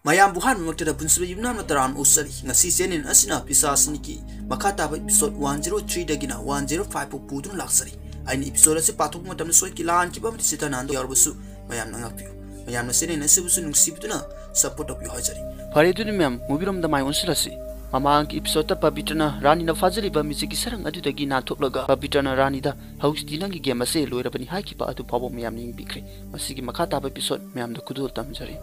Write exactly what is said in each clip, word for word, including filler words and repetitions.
ꯃꯌꯥꯝꯕꯨ ꯑꯍꯥꯟꯕꯃꯛꯇꯗ ꯄꯨꯟꯁꯤꯕ ꯌꯨꯝꯅꯥꯝꯅ ꯇꯔꯥꯝꯅ ꯑꯣꯛꯆꯔꯤ꯫ ꯉꯁꯤ ꯆꯦꯅꯦꯜ ꯑꯁꯤꯅ ꯄꯤꯁꯥꯆ ꯑꯅꯤꯒꯤ ꯃꯈꯥ ꯇꯥꯕ episode one zero three ꯗꯒꯤꯅ one zero five ꯐꯥꯎ ꯄꯨꯗꯨꯅ ꯂꯥꯛꯆꯔꯤ꯫ ꯑꯩꯅ episode ꯑꯁꯤ ꯄꯥꯊꯣꯛꯄ ꯃꯇꯝꯗ ꯁꯣꯏꯈꯤ ꯂꯥꯟꯈꯤꯕ ꯑꯃꯗꯤ ꯆꯤꯠꯇ ꯅꯥꯟꯗ ꯌꯥꯎꯔꯕꯁꯨ ꯃꯌꯥꯝꯅ ꯉꯥꯛꯄꯤꯌꯨ꯫ ꯃꯌꯥꯝꯅ ꯆꯦꯅꯦꯜ ꯑꯁꯤꯕꯨꯁꯨ ꯅꯨꯡꯁꯤꯕꯤꯗꯨꯅ support ꯇꯧꯕꯤꯌꯨ ꯍꯥꯏꯖꯔꯤ꯫ ꯐꯔꯦ, ꯑꯗꯨꯗꯤ ꯃꯌꯥꯝ, movie ꯔꯣꯝꯗ ꯃꯥꯏ ꯑꯣꯟꯁꯤꯜꯂꯁꯤ꯫ ꯃꯃꯥꯡꯒꯤ episode ꯇ ꯄꯕꯤꯇ꯭ꯔꯅ ꯔꯥꯅꯤꯅ ꯐꯥꯖꯤꯜꯂꯤꯕ ꯃꯤꯆꯤꯛꯀꯤ ꯁꯔꯪ ꯑꯗꯨꯗꯒꯤ ꯅꯥꯟꯊꯣꯛꯂꯒ ꯄꯕꯤꯇ꯭ꯔꯅ ꯔꯥꯅꯤꯗ "ꯍꯧꯖꯤꯛꯇꯤ ꯅꯪꯒꯤ game ꯑꯁꯦ ꯂꯣꯏꯔꯕꯅꯤ" ꯍꯥꯏꯈꯤꯕ ꯑꯗꯨ ꯐꯥꯎꯕ ꯃꯌꯥꯝꯅ ꯌꯦꯡꯕꯤꯈ꯭ꯔꯦ꯫ ꯃꯁꯤꯒꯤ ꯃꯈꯥ ꯇꯥꯕ episode ꯃꯌꯥꯝꯗ ꯈꯨꯗꯣꯜ ꯇꯝꯖꯔꯤ꯫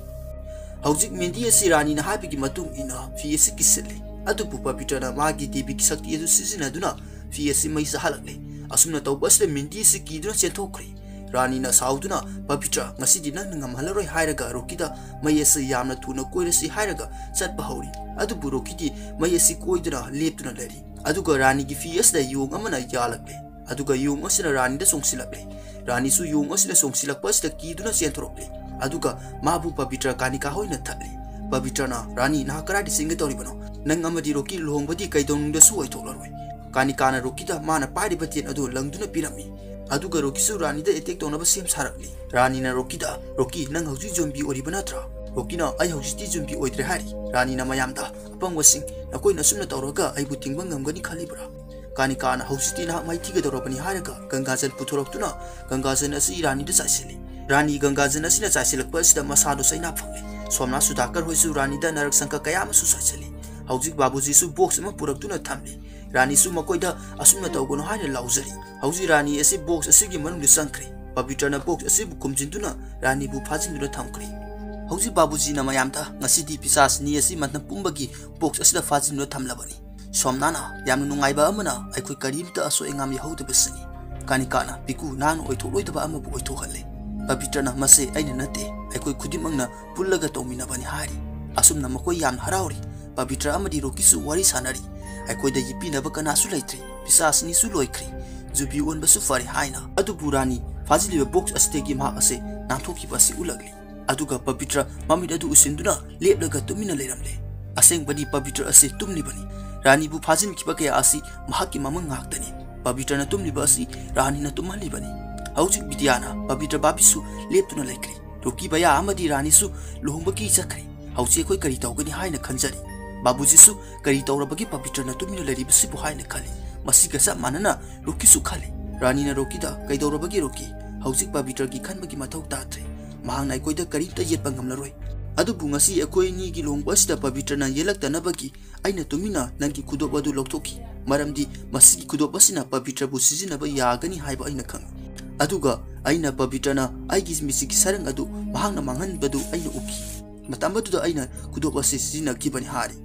ꯍꯧꯖꯤꯛ ꯃꯦꯟꯗꯤ ꯑꯁꯤ ꯔꯥꯅꯤꯅ ꯍꯥꯏꯕꯒꯤ ꯃꯇꯨꯡ ꯏꯟꯅ ꯐꯤ ꯑꯁꯤ ꯀꯤꯁꯤꯜꯂꯤ꯫ ꯑꯗꯨꯕꯨ ꯄꯕꯤꯇ꯭ꯔꯅ ꯃꯥꯒꯤ ꯗꯦꯕꯤꯒꯤ ꯁꯛꯇꯤ ꯑꯗꯨ ꯁꯤꯖꯤꯟꯅꯗꯨꯅ ꯐꯤ ꯑꯁꯤ ꯃꯩ ꯆꯥꯍꯜꯂꯛꯂꯦ꯫ ꯑꯁꯨꯝꯅ ꯇꯧꯕ ꯑꯁꯤꯗ ꯃꯦꯟꯗꯤ ꯑꯁꯤ ꯀꯤꯗꯨꯅ ꯆꯦꯟꯊꯣꯛꯈ꯭ꯔꯦ꯫ ꯔꯥꯅꯤꯅ ꯁꯥꯎꯗꯨꯅ, "ꯄꯕꯤꯇ꯭ꯔ, ꯉꯁꯤꯗꯤ ꯅꯪꯅ ꯉꯝꯍꯜꯂꯔꯣꯏ" ꯍꯥꯏꯔꯒ ꯔꯣꯀꯤꯗ ꯃꯩ ꯑꯁꯤ ꯌꯥꯝꯅ ꯊꯨꯅ ꯀꯣꯏꯔꯁꯤ ꯍꯥꯏꯔꯒ ꯆꯠꯄ ꯍꯧꯔꯤ꯫ ꯑꯗꯨꯕꯨ ꯔꯣꯀꯤꯗꯤ ꯃꯩ ꯑꯁꯤ ꯀꯣꯏꯗꯨꯅ ꯂꯦꯞꯇꯨꯅ ꯂꯩꯔꯤ꯫ ꯑꯗꯨꯒ ꯔꯥꯅꯤꯒꯤ ꯐꯤ ꯑꯁꯤꯗ ꯌꯣꯡ ꯑꯃꯅ ꯌꯥꯜꯂꯛꯂꯦ꯫ ꯑꯗꯨꯒ ꯌꯣꯡ ꯑꯁꯤꯅ ꯔꯥꯅꯤꯗ ꯆꯣꯡꯁꯤꯜꯂꯛꯂꯦ꯫ ꯔꯥꯅꯤꯁꯨ ꯌꯣꯡ ꯑꯁꯤꯅ ꯆꯣꯡꯁꯤꯜꯂꯛꯄ ꯑꯁꯤꯗ ꯀꯤꯗꯨꯅ ꯆꯦꯟꯊꯣꯔꯛꯂꯦ꯫ ꯑꯗꯨꯒ ꯃꯥꯕꯨ ꯄꯕꯤꯇ꯭ꯔ ꯀꯥꯅꯤꯀꯥ ꯍꯣꯏꯅ ꯊꯠꯂꯤ꯫ ꯄꯕꯤꯇ꯭ꯔꯅ, "ꯔꯥꯅꯤ, ꯅꯍꯥꯛ ꯀꯗꯥꯏꯗ ꯆꯦꯟꯒꯦ ꯇꯧꯔꯤꯕꯅꯣ? ꯅꯪ ꯑꯃꯗꯤ ꯔꯣꯀꯤ ꯂꯨꯍꯣꯡꯕꯗꯤ ꯀꯩꯗꯧꯅꯨꯡꯗꯁꯨ ꯑꯣꯏꯊꯣꯛꯂꯔꯣꯏ꯫" ꯀꯥꯅꯤꯀꯥꯅ ꯔꯣꯀꯤꯗ ꯃꯥꯅ ꯄꯥꯏꯔꯤꯕ ꯇꯦꯟ ꯑꯗꯨ ꯂꯪꯗꯨꯅ ꯄꯤꯔꯝꯃꯤ꯫ ꯑꯗꯨꯒ ꯔꯣꯀꯤꯁꯨ ꯔꯥꯅꯤꯗ attack ꯇꯧꯅꯕ ꯁꯦꯝ ꯁꯥꯔꯛꯂꯤ꯫ ꯔꯥꯅꯤꯅ ꯔꯣꯀꯤꯗ, "ꯔꯣꯀꯤ, ꯅꯪ ꯍꯧꯖꯤꯛ zombie ꯑꯣꯏꯔꯤꯕ ꯅꯠꯇ꯭ꯔꯥ?" ꯔꯣꯀꯤꯅ, "ꯑꯩ ꯍꯧꯖꯤꯛꯇꯤ zombie ꯑꯣꯏꯗ꯭ꯔꯦ" ꯍꯥꯏꯔꯤ꯫ ꯔꯥꯅꯤꯅ ꯃꯌꯥꯝꯗ, "ꯑꯄꯪꯕꯁꯤꯡ, ꯅꯈꯣꯏꯅ ꯑꯁꯨꯝꯅ ꯇꯧꯔꯒ ꯑꯩꯕꯨ ꯊꯤꯡꯕ ꯉꯝꯒꯅꯤ ꯈꯜꯂꯤꯕ꯭ꯔꯥ?" ꯀꯥꯅꯤꯀꯥꯅ, "ꯍꯧꯖꯤꯛꯇꯤ ꯅꯍꯥꯛ ꯃꯩ ꯊꯤꯒꯗꯧꯔꯕꯅꯤ" ꯍꯥꯏꯔꯒ ꯒꯪꯒꯥꯖꯜ ꯄꯨꯊꯣꯔꯛꯇꯨꯅ ꯒꯪꯒꯥꯖꯜ ꯑꯁꯤ ꯔꯥꯅꯤꯗ ꯆꯥꯏꯁꯤꯜꯂꯤ꯫ ꯔꯥꯅꯤ ꯒꯪꯒꯥꯖꯜ ꯑꯁꯤꯅ ꯆꯥꯏꯁꯤꯜꯂꯛꯄ ꯑꯁꯤꯗ ꯃꯁꯥꯗꯣ ꯆꯩꯅꯥ ꯐꯪꯂꯦ꯫ ꯁꯣꯝꯅꯥ ꯁꯨꯙꯥꯀꯔ ꯍꯣꯏꯁꯨ ꯔꯥꯅꯤꯗ ꯅꯔꯛ ꯁꯪꯈ ꯀꯌꯥ ꯑꯃꯁꯨ ꯆꯥꯏꯁꯤꯜꯂꯤ꯫ ꯍꯧꯖꯤꯛ ꯕꯥꯕꯨꯖꯤꯁꯨ box ꯑꯃ ꯄꯨꯔꯛꯇꯨꯅ ꯊꯝꯂꯤ꯫ ꯔꯥꯅꯤꯁꯨ ꯃꯈꯣꯏꯗ ꯑꯁꯨꯝꯅ ꯇꯧꯒꯅꯨ ꯍꯥꯏꯅ ꯂꯥꯎꯖꯔꯤ꯫ ꯍꯧꯖꯤꯛ ꯔꯥꯅꯤ ꯑꯁꯤ box ꯑꯁꯤꯒꯤ ꯃꯅꯨꯡꯗ ꯆꯪꯈ꯭ꯔꯦ꯫ ꯄꯕꯤꯇ꯭ꯔꯅ box ꯑꯁꯤꯕꯨ ꯈꯨꯝꯖꯤꯟꯗꯨꯅ ꯔꯥꯅꯤꯕꯨ ꯐꯥꯖꯤꯟꯗꯨꯅ ꯊꯝꯈ꯭ꯔꯦ꯫ ꯍꯧꯖꯤꯛ ꯕꯥꯕꯨꯖꯤꯅ ꯃꯌꯥꯝꯗ, "ꯉꯁꯤꯗꯤ ꯄꯤꯁꯥꯆ ꯑꯅꯤ ꯑꯁꯤ ꯃꯇꯝ ꯄꯨꯝꯕꯒꯤ box ꯑꯁꯤꯗ ꯐꯥꯖꯤꯟꯗꯨꯅ ꯊꯝꯂꯕꯅꯤ꯫" ꯁꯣꯝꯅꯥꯅ, "ꯌꯥꯝꯅ ꯅꯨꯡꯉꯥꯏꯕ ꯑꯃꯅ ꯑꯩꯈꯣꯏ ꯀꯔꯤꯝꯇ ꯑꯁꯣꯏ ꯑꯉꯥꯝ ꯌꯥꯍꯧꯗꯕꯁꯤꯅꯤ꯫" ꯀꯥꯅꯤꯀꯥꯅ, "ꯄꯤꯀꯨ, ꯅꯍꯥꯛꯅ ꯑꯣꯏꯊꯣꯛꯂꯣꯏꯗꯕ ꯑꯃꯕꯨ ꯑꯣꯏꯊꯣꯛꯍꯜꯂꯦ꯫" ꯄꯕꯤꯇ꯭ꯔꯅ, "ꯃꯁꯦ ꯑꯩꯅ ꯅꯠꯇꯦ, ꯑꯩꯈꯣꯏ ꯈꯨꯗꯤꯡꯃꯛꯅ ꯄꯨꯜꯂꯒ ꯇꯧꯃꯤꯟꯅꯕꯅꯤ" ꯍꯥꯏꯔꯤ꯫ ꯑꯁꯨꯝꯅ ꯃꯈꯣꯏ ꯌꯥꯝꯅ ꯍꯔꯥꯎꯔꯤ꯫ ꯄꯕꯤꯇ꯭ꯔ ꯑꯃꯗꯤ ꯔꯣꯀꯤꯁꯨ ꯋꯥꯔꯤ ꯁꯥꯟꯅꯔꯤ꯫ "ꯑꯩꯈꯣꯏꯗ ꯌꯦꯠꯄꯤꯅꯕ ꯀꯅꯥꯁꯨ ꯂꯩꯇ꯭ꯔꯦ꯫ ꯄꯤꯁꯥꯆ ꯑꯅꯤꯁꯨ ꯂꯣꯏꯈ꯭ꯔꯦ꯫ Zombie ꯑꯣꯟꯕꯁꯨ ꯐꯔꯦ" ꯍꯥꯏꯅ꯫ ꯑꯗꯨꯕꯨ ꯔꯥꯅꯤ ꯐꯥꯖꯤꯜꯂꯤꯕ box ꯑꯁꯤꯗꯒꯤ ꯃꯍꯥꯛ ꯑꯁꯤ ꯅꯥꯟꯊꯣꯛꯈꯤꯕ ꯑꯁꯤ ꯎꯠꯂꯛꯂꯤ꯫ ꯑꯗꯨꯒ ꯄꯕꯤꯇ꯭ꯔ ꯃꯃꯤꯠ ꯑꯗꯨ ꯎꯏꯁꯤꯟꯗꯨꯅ ꯂꯦꯞꯂꯒ ꯇꯨꯃꯤꯟꯅ ꯂꯩꯔꯝꯂꯦ꯫ ꯑꯁꯦꯡꯕꯗꯤ ꯄꯕꯤꯇ꯭ꯔ ꯑꯁꯤ ꯇꯨꯝꯂꯤꯕꯅꯤ꯫ ꯔꯥꯅꯤꯕꯨ ꯐꯥꯖꯤꯟꯈꯤꯕ ꯀꯌꯥ ꯑꯁꯤ ꯃꯍꯥꯛꯀꯤ ꯃꯃꯪ ꯉꯥꯛꯇꯅꯤ꯫ ꯄꯕꯤꯇ꯭ꯔꯅ ꯇꯨꯝꯂꯤꯕ ꯑꯁꯤ ꯔꯥꯅꯤꯅ ꯇꯨꯝꯍꯜꯂꯤꯕꯅꯤ꯫ ꯍꯧꯖꯤꯛ ꯕꯤꯗ꯭ꯌꯥꯅ ꯄꯕꯤꯇ꯭ꯔ ꯕꯥꯕꯤꯁꯨ ꯂꯦꯞꯇꯨꯅ ꯂꯩꯈ꯭ꯔꯦ꯫ ꯔꯣꯀꯤ ꯚꯌꯥ ꯑꯃꯗꯤ ꯔꯥꯅꯤꯁꯨ ꯂꯨꯍꯣꯡꯕꯒꯤ ꯆꯠꯈ꯭ꯔꯦ꯫ "ꯍꯧꯖꯤꯛ ꯑꯩꯈꯣꯏ ꯀꯔꯤ ꯇꯧꯒꯅꯤ?" ꯍꯥꯏꯅ ꯈꯟꯖꯔꯤ꯫ ꯕꯥꯕꯨꯖꯤꯁꯨ "ꯀꯔꯤ ꯇꯧꯔꯕꯒꯤ ꯄꯕꯤꯇ꯭ꯔꯅ ꯇꯨꯃꯤꯟꯅ ꯂꯩꯔꯤꯕꯁꯤꯕꯨ?" ꯍꯥꯏꯅ ꯈꯜꯂꯤ꯫ ꯃꯁꯤꯒ ꯆꯞ ꯃꯥꯟꯅꯅ ꯔꯣꯀꯤꯁꯨ ꯈꯜꯂꯤ꯫ ꯔꯥꯅꯤꯅ ꯔꯣꯀꯤꯗ, "ꯀꯩꯗꯧꯔꯕꯒꯦ ꯔꯣꯀꯤ? ꯍꯧꯖꯤꯛ ꯄꯕꯤꯇ꯭ꯔꯒꯤ ꯈꯟꯕꯒꯤ ꯃꯊꯧ ꯇꯥꯗ꯭ꯔꯦ꯫ ꯃꯍꯥꯛꯅ ꯑꯩꯈꯣꯏꯗ ꯀꯔꯤꯝꯇ ꯌꯦꯠꯄ ꯉꯝꯂꯔꯣꯏ꯫ ꯑꯗꯨꯕꯨ ꯉꯁꯤ ꯑꯩꯈꯣꯏ ꯑꯅꯤꯒꯤ ꯂꯨꯍꯣꯡꯕ ꯑꯁꯤꯗ ꯄꯕꯤꯇ꯭ꯔꯅ ꯌꯦꯠꯂꯛꯇꯅꯕꯒꯤ ꯑꯩꯅ ꯇꯨꯃꯤꯟꯅ ꯅꯪꯒꯤ ꯈꯨꯗꯣꯞ ꯑꯗꯨ ꯂꯧꯊꯣꯛꯈꯤ, ꯃꯔꯝꯗꯤ ꯃꯁꯤꯒꯤ ꯈꯨꯗꯣꯞ ꯑꯁꯤꯅ ꯄꯕꯤꯇ꯭ꯔꯕꯨ ꯁꯤꯖꯤꯟꯅꯕ ꯌꯥꯒꯅꯤ ꯍꯥꯏꯕ ꯑꯩꯅ ꯈꯪꯏ꯫ ꯑꯗꯨꯒ ꯑꯩꯅ ꯄꯕꯤꯇ꯭ꯔꯅ ꯑꯩꯒꯤ ꯃꯤꯆꯤꯛꯀꯤ ꯁꯔꯪ ꯑꯗꯨ ꯃꯍꯥꯛꯅ ꯃꯥꯡꯍꯟꯕꯗꯨ ꯑꯩꯅ ꯎꯈꯤ꯫ ꯃꯇꯝ ꯑꯗꯨꯗ ꯑꯩꯅ ꯈꯨꯗꯣꯞ ꯑꯁꯤ ꯁꯤꯖꯤꯟꯅꯈꯤꯕꯅꯤ" ꯍꯥꯏꯔꯤ꯫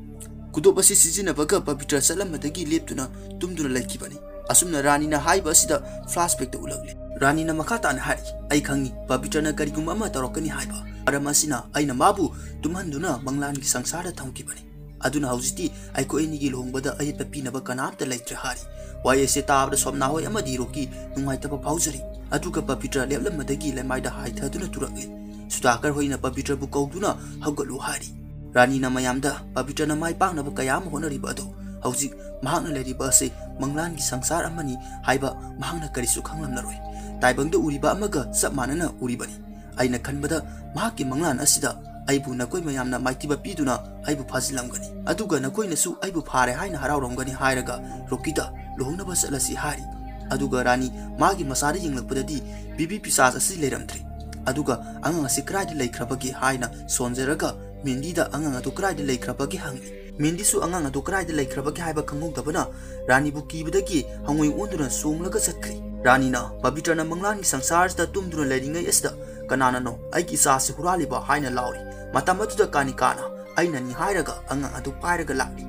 ꯈꯨꯗꯣꯞ ꯑꯁꯤ ꯁꯤꯖꯤꯟꯅꯕꯒ ꯄꯕꯤꯇ꯭ꯔ ꯆꯠꯂꯝꯕꯗꯒꯤ ꯂꯦꯞꯇꯨꯅ ꯇꯨꯝꯗꯨꯅ ꯂꯩꯈꯤꯕꯅꯤ꯫ ꯑꯁꯨꯝꯅ ꯔꯥꯅꯤꯅ ꯍꯥꯏꯕ ꯑꯁꯤꯗ flashbackꯇ ꯎꯠꯂꯛꯂꯤ꯫ ꯔꯥꯅꯤꯅ ꯃꯈꯥ ꯇꯥꯅ ꯍꯥꯏꯔꯤ, "ꯑꯩ ꯈꯪꯏ ꯄꯕꯤꯇ꯭ꯔꯅ ꯀꯔꯤꯒꯨꯝꯕ ꯑꯃ ꯇꯧꯔꯛꯀꯅꯤ ꯍꯥꯏꯕ꯫ ꯃꯔꯝ ꯑꯁꯤꯅ ꯑꯩꯅ ꯃꯥꯕꯨ ꯇꯨꯝꯍꯟꯗꯨꯅ ꯃꯪꯂꯥꯟꯒꯤ ꯁꯪꯁꯥꯔꯗ ꯊꯝꯈꯤꯕꯅꯤ꯫ ꯑꯗꯨꯅ ꯍꯧꯖꯤꯛꯇꯤ ꯑꯩꯈꯣꯏ ꯑꯅꯤꯒꯤ ꯂꯨꯍꯣꯡꯕꯗ ꯑꯌꯦꯠꯄ ꯄꯤꯅꯕ ꯀꯅꯥꯝꯇ ꯂꯩꯇ꯭ꯔꯦ" ꯍꯥꯏꯔꯤ꯫ ꯋꯥꯍꯩ ꯑꯁꯤ ꯇꯥꯕꯗ ꯁꯣꯝꯅꯥ ꯍꯣꯏ ꯑꯃꯗꯤ ꯔꯣꯀꯤ ꯅꯨꯡꯉꯥꯏꯇꯕ ꯐꯥꯎꯖꯔꯤ꯫ ꯑꯗꯨꯒ ꯄꯕꯤꯇ꯭ꯔ ꯂꯦꯞꯂꯝꯕꯗꯒꯤ ꯂꯩꯃꯥꯏꯗ ꯍꯥꯏꯊꯗꯨꯅ ꯇꯨꯔꯛꯂꯤ꯫ ꯁꯨꯗꯥꯀꯔ ꯍꯣꯏꯅ ꯄꯕꯤꯇ꯭ꯔꯕꯨ ꯀꯧꯗꯨꯅ ꯍꯧꯒꯠꯂꯨ ꯍꯥꯏꯔꯤ꯫ ꯔꯥꯅꯤꯅ ꯃꯌꯥꯝꯗ ꯄꯕꯤꯇ꯭ꯔꯅ ꯃꯥꯏ ꯄꯥꯛꯅꯕ ꯀꯌꯥ ꯑꯃ ꯍꯣꯠꯅꯔꯤꯕ ꯑꯗꯨ ꯍꯧꯖꯤꯛ ꯃꯍꯥꯛꯅ ꯂꯩꯔꯤꯕ ꯑꯁꯤ ꯃꯪꯂꯥꯟꯒꯤ ꯁꯪꯁꯥꯔ ꯑꯃꯅꯤ ꯍꯥꯏꯕ ꯃꯍꯥꯛꯅ ꯀꯔꯤꯁꯨ ꯈꯪꯂꯝꯂꯔꯣꯏ꯫ ꯇꯥꯏꯕꯪꯗ ꯎꯔꯤꯕ ꯑꯃꯒ ꯆꯞ ꯃꯥꯟꯅꯅ ꯎꯔꯤꯕꯅꯤ꯫ ꯑꯩꯅ ꯈꯟꯕꯗ ꯃꯍꯥꯛꯀꯤ ꯃꯪꯂꯥꯟ ꯑꯁꯤꯗ ꯑꯩꯕꯨ ꯅꯈꯣꯏ ꯃꯌꯥꯝꯅ ꯃꯥꯏꯊꯤꯕ ꯄꯤꯗꯨꯅ ꯑꯩꯕꯨ ꯐꯥꯖꯤꯜꯂꯝꯒꯅꯤ, ꯑꯗꯨꯒ ꯅꯈꯣꯏꯅꯁꯨ ꯑꯩꯕꯨ ꯐꯥꯔꯦ ꯍꯥꯏꯅ ꯍꯔꯥꯎꯔꯝꯒꯅꯤ ꯍꯥꯏꯔꯒ ꯔꯣꯀꯤꯗ ꯂꯨꯍꯣꯡꯅꯕ ꯆꯠꯂꯁꯤ ꯍꯥꯏꯔꯤ꯫ ꯑꯗꯨꯒ ꯔꯥꯅꯤ ꯃꯥꯒꯤ ꯃꯆꯥꯗ ꯌꯦꯡꯂꯛꯄꯗꯗꯤ ꯕꯤꯕꯤ ꯄꯤꯁꯥꯁ ꯑꯁꯤ ꯂꯩꯔꯝꯗ꯭ꯔꯦ꯫ ꯑꯗꯨꯒ "ꯑꯉꯥꯡ ꯑꯁꯤ ꯀꯗꯥꯏꯗ ꯂꯩꯈ꯭ꯔꯕꯒꯦ?" ꯍꯥꯏꯅ ꯁꯣꯟꯖꯔꯒ ꯃꯦꯟꯗꯤꯗ "ꯑꯉꯥꯡ ꯑꯗꯨ ꯀꯗꯥꯏꯗ ꯂꯩꯈ꯭ꯔꯕꯒꯦ?" ꯍꯪꯂꯤ꯫ ꯃꯦꯟꯗꯤꯁꯨ ꯑꯉꯥꯡ ꯑꯗꯨ ꯀꯗꯥꯏꯗ ꯂꯩꯈ꯭ꯔꯕꯒꯦ ꯍꯥꯏꯕ ꯈꯪꯍꯧꯗꯕꯅ ꯔꯥꯅꯤꯕꯨ ꯀꯤꯕꯗꯒꯤ ꯍꯪꯉꯣꯏ ꯑꯣꯟꯗꯨꯅ ꯆꯣꯡꯂꯒ ꯆꯠꯈ꯭ꯔꯦ꯫ ꯔꯥꯅꯤꯅ ꯄꯕꯤꯇ꯭ꯔꯅ ꯃꯪꯂꯥꯟꯒꯤ ꯁꯪꯁꯥꯔꯁꯤꯗ ꯇꯨꯝꯗꯨꯅ ꯂꯩꯔꯤꯉꯩ ꯑꯁꯤꯗ "ꯀꯅꯥꯅꯅꯣ ꯑꯩꯒꯤ ꯏꯆꯥꯁꯤ ꯍꯨꯔꯥꯜꯂꯤꯕ?" ꯍꯥꯏꯅ ꯂꯥꯎꯔꯤ꯫ ꯃꯇꯝ ꯑꯗꯨꯗ ꯀꯥꯅꯤꯀꯥꯅ "ꯑꯩꯅꯅꯤ" ꯍꯥꯏꯔꯒ ꯑꯉꯥꯡ ꯑꯗꯨ ꯄꯥꯏꯔꯒ ꯂꯥꯛꯂꯤ꯫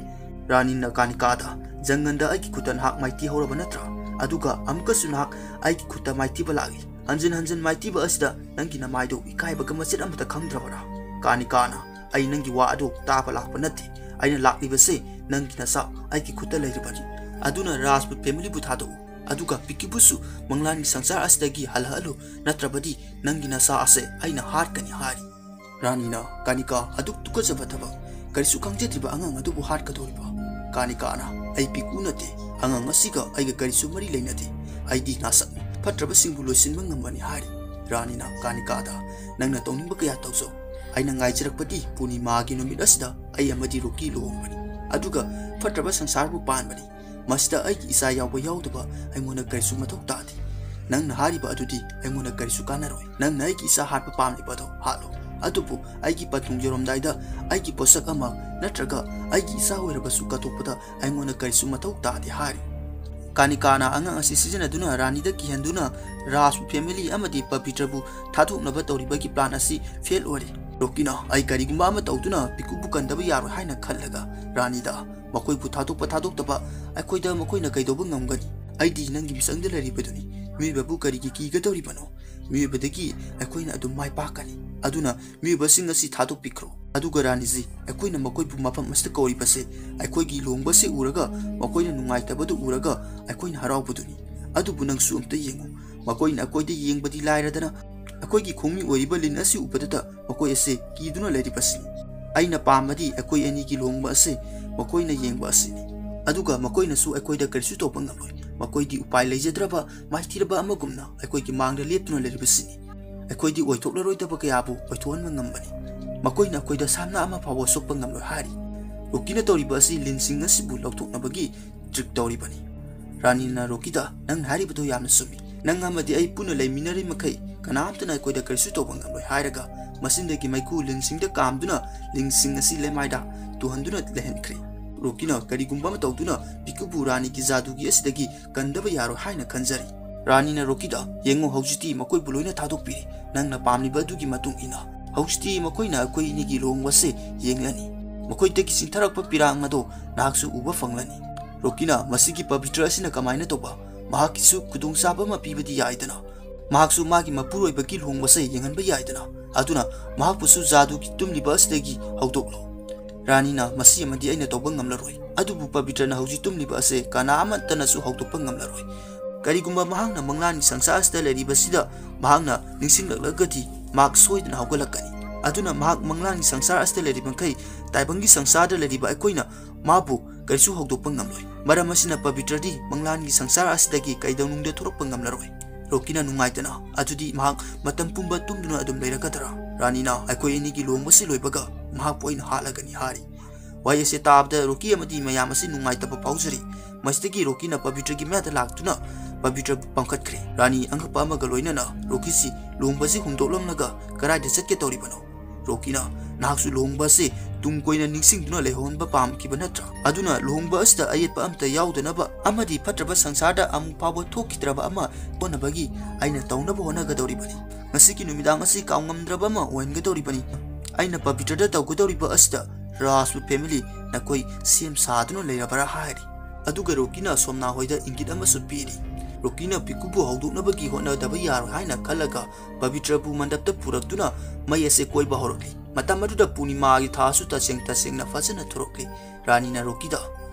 ꯔꯥꯅꯤꯅ ꯀꯥꯅꯤꯀꯥꯗ, "ꯖꯪꯒꯟꯗ ꯑꯩꯒꯤ ꯈꯨꯠꯇ ꯅꯍꯥꯛ ꯃꯥꯏꯊꯤ ꯍꯧꯔꯕ ꯅꯠꯇ꯭ꯔꯥ? ꯑꯗꯨꯒ ꯑꯃꯨꯛꯀꯁꯨ ꯅꯍꯥꯛ ꯑꯩꯒꯤ ꯈꯨꯠꯇ ꯃꯥꯏꯊꯤꯕ ꯂꯥꯛꯂꯤ꯫ ꯍꯟꯖꯤꯟ ꯍꯟꯖꯤꯟ ꯃꯥꯏꯊꯤꯕ ꯑꯁꯤꯗ ꯅꯪꯒꯤ ꯅꯃꯥꯏꯗꯨ ꯏꯀꯥꯏꯕꯒ ꯃꯆꯦꯠ ꯑꯃꯠꯇ ꯈꯪꯗ꯭ꯔꯕꯔꯥ?" ꯀꯥꯅꯤꯀꯥꯅ, "ꯑꯩ ꯅꯪꯒꯤ ꯋꯥ ꯑꯗꯨ ꯇꯥꯕ ꯂꯥꯛꯄ ꯅꯠꯇꯦ꯫ ꯑꯩꯅ ꯂꯥꯛꯂꯤꯕꯁꯦ ꯅꯪꯒꯤ ꯅꯆꯥ ꯑꯩꯒꯤ ꯈꯨꯠꯇ ꯂꯩꯔꯕꯅꯤ꯫ ꯑꯗꯨꯅ ꯔꯥꯖꯄꯨꯠ ꯐꯦꯃꯤꯂꯤꯕꯨ ꯊꯥꯗꯣꯛꯎ꯫ ꯑꯗꯨꯒ ꯄꯤꯀꯤꯕꯨꯁꯨ ꯃꯪꯂꯥꯟꯒꯤ ꯁꯪꯁꯥꯔ ꯑꯁꯤꯗꯒꯤ ꯍꯜꯂꯛꯍꯜꯂꯨ, ꯅꯠꯇ꯭ꯔꯕꯗꯤ ꯅꯪꯒꯤ ꯅꯆꯥ ꯑꯁꯦ ꯑꯩꯅ ꯍꯥꯠꯀꯅꯤ" ꯍꯥꯏꯔꯤ꯫ ꯔꯥꯅꯤꯅ, "ꯀꯥꯅꯤꯀꯥ, ꯑꯗꯨꯛ ꯇꯨꯀꯠꯆꯕ ꯊꯕꯛ, ꯀꯔꯤꯁꯨ ꯈꯪꯖꯗ꯭ꯔꯤꯕ ꯑꯉꯥꯡ ꯑꯗꯨꯕꯨ ꯍꯥꯠꯀꯗꯧꯔꯤꯕ?" ꯀꯥꯅꯤꯀꯥꯅ, "ꯑꯩ ꯄꯤꯀꯨ ꯅꯠꯇꯦ, ꯑꯉꯥꯡ ꯑꯁꯤꯒ ꯑꯩꯒ ꯀꯔꯤꯁꯨ ꯃꯔꯤ ꯂꯩꯅꯗꯦ꯫ ꯑꯩꯗꯤ ꯅꯥꯁꯛꯅꯤ, ꯐꯠꯇ꯭ꯔꯕꯁꯤꯡꯕꯨ ꯂꯣꯏꯁꯤꯟꯕ ꯉꯝꯕꯅꯤ" ꯍꯥꯏꯔꯤ꯫ ꯔꯥꯅꯤꯅ ꯀꯥꯅꯤꯀꯥꯗ, "ꯅꯪꯅ ꯇꯧꯅꯤꯡꯕ ꯀꯌꯥ ꯇꯧꯖꯧ, ꯑꯩꯅ ꯉꯥꯏꯖꯔꯛꯄꯗꯤ ꯄꯨꯔꯅꯤꯃꯥꯒꯤ ꯅꯨꯃꯤꯠ ꯑꯁꯤꯗ ꯑꯩ ꯑꯃꯗꯤ ꯔꯣꯀꯤ ꯂꯨꯍꯣꯡꯕꯅꯤ, ꯑꯗꯨꯒ ꯐꯠꯇ꯭ꯔꯕ ꯁꯪꯁꯥꯔꯕꯨ ꯄꯥꯟꯕꯅꯤ꯫ ꯃꯁꯤꯗ ꯑꯩꯒꯤ ꯏꯆꯥ ꯌꯥꯎꯕ ꯌꯥꯎꯗꯕ ꯑꯩꯉꯣꯟꯗ ꯀꯔꯤꯁꯨ ꯃꯊꯧ ꯇꯥꯗꯦ꯫ ꯅꯪꯅ ꯍꯥꯏꯔꯤꯕ ꯑꯗꯨꯗꯤ ꯑꯩꯉꯣꯟꯗ ꯀꯔꯤꯁꯨ ꯀꯥꯟꯅꯔꯣꯏ꯫ ꯅꯪꯅ ꯑꯩꯒꯤ ꯏꯆꯥ ꯍꯥꯠꯄ ꯄꯥꯝꯂꯤꯕ ꯑꯗꯣ ꯍꯥꯠꯂꯣ, ꯑꯗꯨꯕꯨ ꯑꯩꯒꯤ ꯄꯟꯊꯨꯡ ꯌꯧꯔꯝꯗꯥꯏꯗ ꯑꯩꯒꯤ ꯄꯣꯠꯁꯛ ꯑꯃ ꯅꯠꯇ꯭ꯔꯒ ꯑꯩꯒꯤ ꯏꯆꯥ ꯑꯣꯏꯔꯕꯁꯨ ꯀꯠꯊꯣꯛꯄꯗ ꯑꯩꯉꯣꯟꯗ ꯀꯔꯤꯁꯨ ꯃꯊꯧ ꯇꯥꯗꯦ ꯍꯥꯏꯔꯤ꯫ ꯀꯥꯅꯤꯀꯥꯅ ꯑꯉꯥꯡ ꯑꯁꯤ ꯁꯤꯖꯤꯟꯅꯗꯨꯅ ꯔꯥꯅꯤꯗ ꯀꯤꯍꯟꯗꯨꯅ ꯔꯥꯖꯄꯨ ꯐꯦꯃꯤꯂꯤ ꯑꯃꯗꯤ ꯄꯕꯤꯇ꯭ꯔꯕꯨ ꯊꯥꯗꯣꯛꯅꯕ ꯇꯧꯔꯤꯕꯒꯤ ꯄ꯭ꯂꯥꯟ ꯑꯁꯤ ꯐꯦꯜ ꯑꯣꯏꯔꯦ꯫ ꯔꯣꯀꯤꯅ ꯑꯩ ꯀꯔꯤꯒꯨꯝꯕ ꯑꯃ ꯇꯧꯗꯨꯅ ꯄꯤꯀꯨꯕꯨ ꯀꯟꯗꯕ ꯌꯥꯔꯣꯏ ꯍꯥꯏꯅ ꯈꯜꯂꯒ ꯔꯥꯅꯤꯗ ꯃꯈꯣꯏꯕꯨ ꯊꯥꯗꯣꯛꯄ ꯊꯥꯗꯣꯛꯇꯕ ꯑꯩꯈꯣꯏꯗ ꯃꯈꯣꯏꯅ ꯀꯩꯗꯧꯕ ꯉꯝꯒꯅꯤ? ꯑꯩꯗꯤ ꯅꯪꯒꯤ ꯃꯤꯆꯪꯗ ꯂꯩꯔꯤꯕꯗꯨꯅꯤ꯫ ꯃꯤꯑꯣꯏꯕꯕꯨ ꯀꯔꯤꯒꯤ ꯀꯤꯒꯗꯧꯔꯤꯕꯅꯣ? ꯃꯤꯑꯣꯏꯕꯗꯒꯤ ꯑꯩꯈꯣꯏꯅ ꯑꯗꯨꯝ ꯃꯥꯏ ꯄꯥꯛꯀꯅꯤ꯫ ꯑꯗꯨꯅ ꯃꯤꯑꯣꯏꯕꯁꯤꯡ ꯑꯁꯤ ꯊꯥꯗꯣꯛꯄꯤꯈ꯭ꯔꯣ꯫ ꯑꯗꯨꯒ ꯔꯥꯅꯤꯖꯤ, ꯑꯩꯈꯣꯏꯅ ꯃꯈꯣꯏꯕꯨ ꯃꯐꯝ ꯑꯁꯤꯗ ꯀꯧꯔꯤꯕꯁꯦ ꯑꯩꯈꯣꯏꯒꯤ ꯂꯨꯍꯣꯡꯕꯁꯦ ꯎꯔꯒ ꯃꯈꯣꯏꯅ ꯅꯨꯡꯉꯥꯏꯇꯕꯗꯨ ꯎꯔꯒ ꯑꯩꯈꯣꯏꯅ ꯍꯔꯥꯎꯕꯗꯨꯅꯤ꯫ ꯑꯗꯨꯕꯨ ꯅꯪꯁꯨ ꯑꯝꯇ ꯌꯦꯡꯉꯨ, ꯃꯈꯣꯏꯅ ꯑꯩꯈꯣꯏꯗ ꯌꯦꯡꯕꯗꯤ ꯂꯥꯏꯔꯗꯅ ꯑꯩꯈꯣꯏꯒꯤ ꯈꯣꯡꯃꯤ ꯑꯣꯏꯔꯤꯕ ꯂꯤꯟ ꯑꯁꯤ ꯎꯕꯗꯇ ꯃꯈꯣꯏ ꯑꯁꯤ ꯀꯤꯗꯨꯅ ꯂꯩꯔꯤꯕꯁꯤꯅꯤ꯫ ꯑꯩꯅ ꯄꯥꯝꯕꯗꯤ ꯑꯩꯈꯣꯏ ꯑꯅꯤꯒꯤ ꯂꯨꯍꯣꯡꯕ ꯑꯁꯤ ꯃꯈꯣꯏꯅ ꯌꯦꯡꯕ ꯑꯁꯤꯅꯤ꯫ ꯑꯗꯨꯒ ꯃꯈꯣꯏꯅꯁꯨ ꯑꯩꯈꯣꯏꯗ ꯀꯔꯤꯁꯨ ꯇꯧꯕ ꯉꯝꯂꯣꯏ꯫ ꯃꯈꯣꯏꯗꯤ ꯎꯄꯥꯏ ꯂꯩꯖꯗ꯭ꯔꯕ ꯃꯥꯏꯊꯤꯔꯕ ꯑꯃꯒꯨꯝꯅ ꯑꯩꯈꯣꯏꯒꯤ ꯃꯥꯡꯗ ꯂꯦꯞꯇꯨꯅ ꯂꯩꯔꯤꯕꯁꯤꯅꯤ꯫ ꯑꯩꯈꯣꯏꯗꯤ ꯑꯣꯏꯊꯣꯛꯂꯔꯣꯏꯗꯕ ꯀꯌꯥꯕꯨ ꯑꯣꯏꯊꯣꯛꯍꯟꯕ ꯉꯝꯕꯅꯤ꯫ ꯃꯈꯣꯏꯅ ꯑꯩꯈꯣꯏꯗ ꯁꯥꯝꯅ ꯑꯃ ꯐꯥꯎꯕ ꯁꯣꯛꯄ ꯉꯝꯂꯣꯏ ꯍꯥꯏꯔꯤ꯫ ꯔꯣꯀꯤꯅ ꯇꯧꯔꯤꯕ ꯑꯁꯤ ꯂꯤꯟꯁꯤꯡ ꯑꯁꯤꯕꯨ ꯂꯧꯊꯣꯛꯅꯕꯒꯤ ꯇ꯭ꯔꯤꯛ ꯇꯧꯔꯤꯕꯅꯤ꯫ ꯔꯥꯅꯤꯅ ꯔꯣꯀꯤꯗ, "ꯅꯪꯅ ꯍꯥꯏꯔꯤꯕꯗꯨ ꯌꯥꯝꯅ ꯆꯨꯝꯃꯤ꯫ ꯅꯪ ꯑꯃꯗꯤ ꯑꯩ ꯄꯨꯟꯅ ꯂꯩꯃꯤꯟꯅꯔꯤ ꯃꯈꯩ ꯀꯅꯥꯝꯇꯅ ꯑꯩꯈꯣꯏꯗ ꯀꯔꯤꯁꯨ ꯇꯧꯕ ꯉꯝꯂꯣꯏ" ꯍꯥꯏꯔꯒ ꯃꯆꯤꯟꯗꯒꯤ ꯃꯩꯈꯨ ꯂꯤꯟꯁꯤꯡꯗ ꯀꯥꯝꯗꯨꯅ ꯂꯤꯟꯁꯤꯡ ꯑꯁꯤ ꯂꯩꯃꯥꯏꯗ ꯇꯨꯍꯟꯗꯨꯅ ꯂꯩꯍꯟꯈ꯭ꯔꯦ꯫ ꯔꯣꯀꯤꯅ ꯀꯔꯤꯒꯨꯝꯕ ꯑꯃ ꯇꯧꯗꯨꯅ ꯄꯤꯀꯨꯕꯨ ꯔꯥꯅꯤꯒꯤ ꯖꯥꯗꯨꯒꯤ ꯑꯁꯤꯗꯒꯤ ꯀꯟꯗꯕ ꯌꯥꯔꯣꯏ ꯍꯥꯏꯅ ꯈꯟꯖꯔꯤ꯫ ꯔꯥꯅꯤꯅ ꯔꯣꯀꯤꯗ, "ꯌꯦꯡꯉꯨ, ꯍꯧꯖꯤꯛꯇꯤ ꯃꯈꯣꯏꯕꯨ ꯂꯣꯏꯅ ꯊꯥꯗꯣꯛꯄꯤꯔꯦ꯫ ꯅꯪꯅ ꯄꯥꯝꯂꯤꯕ ꯑꯗꯨꯒꯤ ꯃꯇꯨꯡ ꯏꯟꯅ ꯍꯧꯖꯤꯛꯇꯤ ꯃꯈꯣꯏꯅ ꯑꯩꯈꯣꯏ ꯑꯅꯤꯒꯤ ꯂꯨꯍꯣꯡꯕꯁꯦ ꯌꯦꯡꯂꯅꯤ꯫ ꯃꯈꯣꯏꯗꯒꯤ ꯆꯤꯟꯊꯔꯛꯄ ꯄꯤꯔꯥꯡ ꯑꯗꯣ ꯅꯍꯥꯛꯁꯨ ꯎꯕ ꯐꯪꯂꯅꯤ꯫" ꯔꯣꯀꯤꯅ, "ꯃꯁꯤꯒꯤ ꯄꯕꯤꯇ꯭ꯔ ꯑꯁꯤꯅ ꯀꯃꯥꯏꯅ ꯇꯧꯕ? ꯃꯍꯥꯛꯀꯤꯁꯨ ꯈꯨꯗꯣꯡꯆꯥꯕ ꯑꯃ ꯄꯤꯕꯗꯤ ꯌꯥꯏꯗꯅ꯫ ꯃꯍꯥꯛꯁꯨ ꯃꯥꯒꯤ ꯃꯄꯨꯔꯣꯏꯕꯒꯤ ꯂꯨꯍꯣꯡꯕꯁꯦ ꯌꯦꯡꯍꯟꯕ ꯌꯥꯏꯗꯅ꯫ ꯑꯗꯨꯅ ꯃꯍꯥꯛꯄꯨꯁꯨ ꯖꯥꯗꯨꯒꯤ ꯇꯨꯝꯂꯤꯕ ꯑꯁꯤꯗꯒꯤ ꯍꯧꯗꯣꯛꯂꯣ꯫" ꯔꯥꯅꯤꯅ, "ꯃꯁꯤ ꯑꯃꯗꯤ ꯑꯩꯅ ꯇꯧꯕ ꯉꯝꯂꯔꯣꯏ꯫ ꯑꯗꯨꯕꯨ ꯄꯕꯤꯇ꯭ꯔꯅ ꯍꯧꯖꯤꯛ ꯇꯨꯝꯂꯤꯕ ꯑꯁꯦ ꯀꯅꯥ ꯑꯃꯠꯇꯅꯁꯨ ꯍꯧꯗꯣꯛꯄ ꯉꯝꯂꯔꯣꯏ꯫ ꯀꯔꯤꯒꯨꯝꯕ ꯃꯍꯥꯛꯅ ꯃꯪꯂꯥꯟꯒꯤ ꯁꯪꯁꯥꯔ ꯑꯁꯤꯗ ꯂꯩꯔꯤꯕꯁꯤꯗ ꯃꯍꯥꯛꯅ ꯅꯤꯡꯁꯤꯡꯂꯛꯂꯒꯗꯤ ꯃꯍꯥꯛ ꯁꯣꯏꯗꯅ ꯍꯧꯒꯠꯂꯛꯀꯅꯤ꯫ ꯑꯗꯨꯅ ꯃꯍꯥꯛ ꯃꯪꯂꯥꯟꯒꯤ ꯁꯪꯁꯥꯔ ꯑꯁꯤꯗ ꯂꯩꯔꯤꯕ ꯃꯈꯩ ꯇꯥꯏꯕꯪꯒꯤ ꯁꯪꯁꯥꯔꯗ ꯂꯩꯔꯤꯕ ꯑꯩꯈꯣꯏꯅ ꯃꯥꯕꯨ ꯀꯔꯤꯁꯨ ꯍꯧꯗꯣꯛꯄ ꯉꯝꯂꯣꯏ꯫ ꯃꯔꯝ ꯑꯁꯤꯅ ꯄꯕꯤꯇ꯭ꯔꯗꯤ ꯃꯪꯂꯥꯟꯒꯤ ꯁꯪꯁꯥꯔ ꯑꯁꯤꯗꯒꯤ ꯀꯩꯗꯧꯅꯨꯡꯗ ꯊꯣꯔꯛꯄ ꯉꯝꯂꯔꯣꯏ꯫" ꯔꯣꯀꯤꯅ ꯅꯨꯡꯉꯥꯏꯇꯅ, "ꯑꯗꯨꯗꯤ ꯃꯍꯥꯛ ꯃꯇꯝ ꯄꯨꯝꯕ ꯇꯨꯝꯗꯨꯅ ꯑꯗꯨꯝ ꯂꯩꯔꯛꯀꯗ꯭ꯔꯥ?" ꯔꯥꯅꯤꯅ, "ꯑꯩꯈꯣꯏ ꯑꯅꯤꯒꯤ ꯂꯨꯍꯣꯡꯕꯁꯤ ꯂꯣꯏꯕꯒ ꯃꯍꯥꯛꯄꯨ ꯑꯩꯅ ꯍꯥꯠꯂꯒꯅꯤ" ꯍꯥꯏꯔꯤ꯫ ꯋꯥꯍꯩ ꯑꯁꯤ ꯇꯥꯕꯗ ꯔꯣꯀꯤ ꯑꯃꯗꯤ ꯃꯌꯥꯝ ꯑꯁꯤ ꯅꯨꯡꯉꯥꯏꯇꯕ ꯐꯥꯎꯖꯔꯤ꯫ ꯃꯁꯤꯗꯒꯤ ꯔꯣꯀꯤꯅ ꯄꯕꯤꯇ꯭ꯔꯒꯤ ꯃꯌꯥꯗ ꯂꯥꯛꯇꯨꯅ ꯄꯕꯤꯇ꯭ꯔꯕꯨ ꯄꯥꯡꯈꯠꯈ꯭ꯔꯦ꯫ ꯔꯥꯅꯤ ꯑꯉꯛꯄ ꯑꯃꯒ ꯂꯣꯏꯅꯅ ꯔꯣꯀꯤꯁꯤ ꯂꯨꯍꯣꯡꯕꯁꯤ ꯍꯨꯟꯗꯣꯛꯂꯝꯂꯒ ꯀꯗꯥꯏꯗ ꯆꯠꯀꯦ ꯇꯧꯔꯤꯕꯅꯣ? ꯔꯣꯀꯤꯅ, "ꯅꯍꯥꯛꯁꯨ ꯂꯨꯍꯣꯡꯕ ꯑꯁꯤ ꯇꯨꯡ ꯀꯣꯏꯅ ꯅꯤꯡꯁꯤꯡꯗꯨꯅ ꯂꯩꯍꯧꯍꯟꯕ ꯄꯥꯝꯈꯤꯕ ꯅꯠꯇ꯭ꯔꯥ? ꯑꯗꯨꯅ ꯂꯨꯍꯣꯡꯕ ꯑꯁꯤꯗ ꯑꯌꯦꯠꯄ ꯑꯝꯇ ꯌꯥꯎꯗꯅꯕ ꯑꯃꯗꯤ ꯐꯠꯇ꯭ꯔꯕ ꯁꯪꯁꯥꯔꯗ ꯑꯃꯨꯛ ꯐꯥꯎꯕ ꯊꯣꯛꯈꯤꯗ꯭ꯔꯕ ꯑꯃ ꯍꯣꯠꯅꯕꯒꯤ ꯑꯩꯅ ꯇꯧꯅꯕ ꯍꯣꯠꯅꯒꯗꯧꯔꯤꯕꯅꯤ꯫ ꯉꯁꯤꯒꯤ ꯅꯨꯃꯤꯗꯥꯡ ꯑꯁꯤ ꯀꯥꯎꯉꯝꯗ꯭ꯔꯕ ꯑꯃ ꯑꯣꯏꯍꯟꯒꯗꯧꯔꯤꯕꯅꯤ꯫ ꯑꯩꯅ ꯄꯕꯤꯇ꯭ꯔꯗ ꯇꯧꯒꯗꯧꯔꯤꯕ ꯑꯁꯤꯗ ꯔꯥꯖꯄꯨ ꯐꯦꯃꯤꯂꯤ ꯅꯈꯣꯏ ꯁꯦꯝ ꯁꯥꯗꯨꯅ ꯂꯩꯔꯕ꯭ꯔꯥ?" ꯍꯥꯏꯔꯤ꯫ ꯑꯗꯨꯒ ꯔꯣꯀꯤꯅ ꯁꯣꯝꯅꯥ ꯍꯣꯏꯗ ꯏꯪꯒꯤꯠ ꯑꯃꯁꯨ ꯄꯤꯔꯤ꯫ ꯔꯣꯀꯤꯅ ꯄꯤꯀꯨꯕꯨ ꯍꯧꯗꯣꯛꯅꯕꯒꯤ ꯍꯣꯠꯅꯗꯕ ꯌꯥꯔꯣꯏ ꯍꯥꯏꯅ ꯈꯜꯂꯒ ꯄꯕꯤꯇ꯭ꯔꯕꯨ ꯃꯟꯗꯞꯇ ꯄꯨꯔꯛꯇꯨꯅ ꯃꯩ ꯑꯁꯤ ꯀꯣꯏꯕ ꯍꯧꯔꯛꯂꯤ꯫ ꯃꯇꯝ ꯑꯗꯨꯗ ꯄꯨꯔꯅꯤꯃꯥꯒꯤ ꯊꯥꯁꯨ ꯇꯁꯦꯡ ꯇꯁꯦꯡꯅ ꯐꯖꯅ ꯊꯣꯔꯛꯂꯤ꯫ ꯔꯥꯅꯤꯅ ꯔꯣꯀꯤꯗ,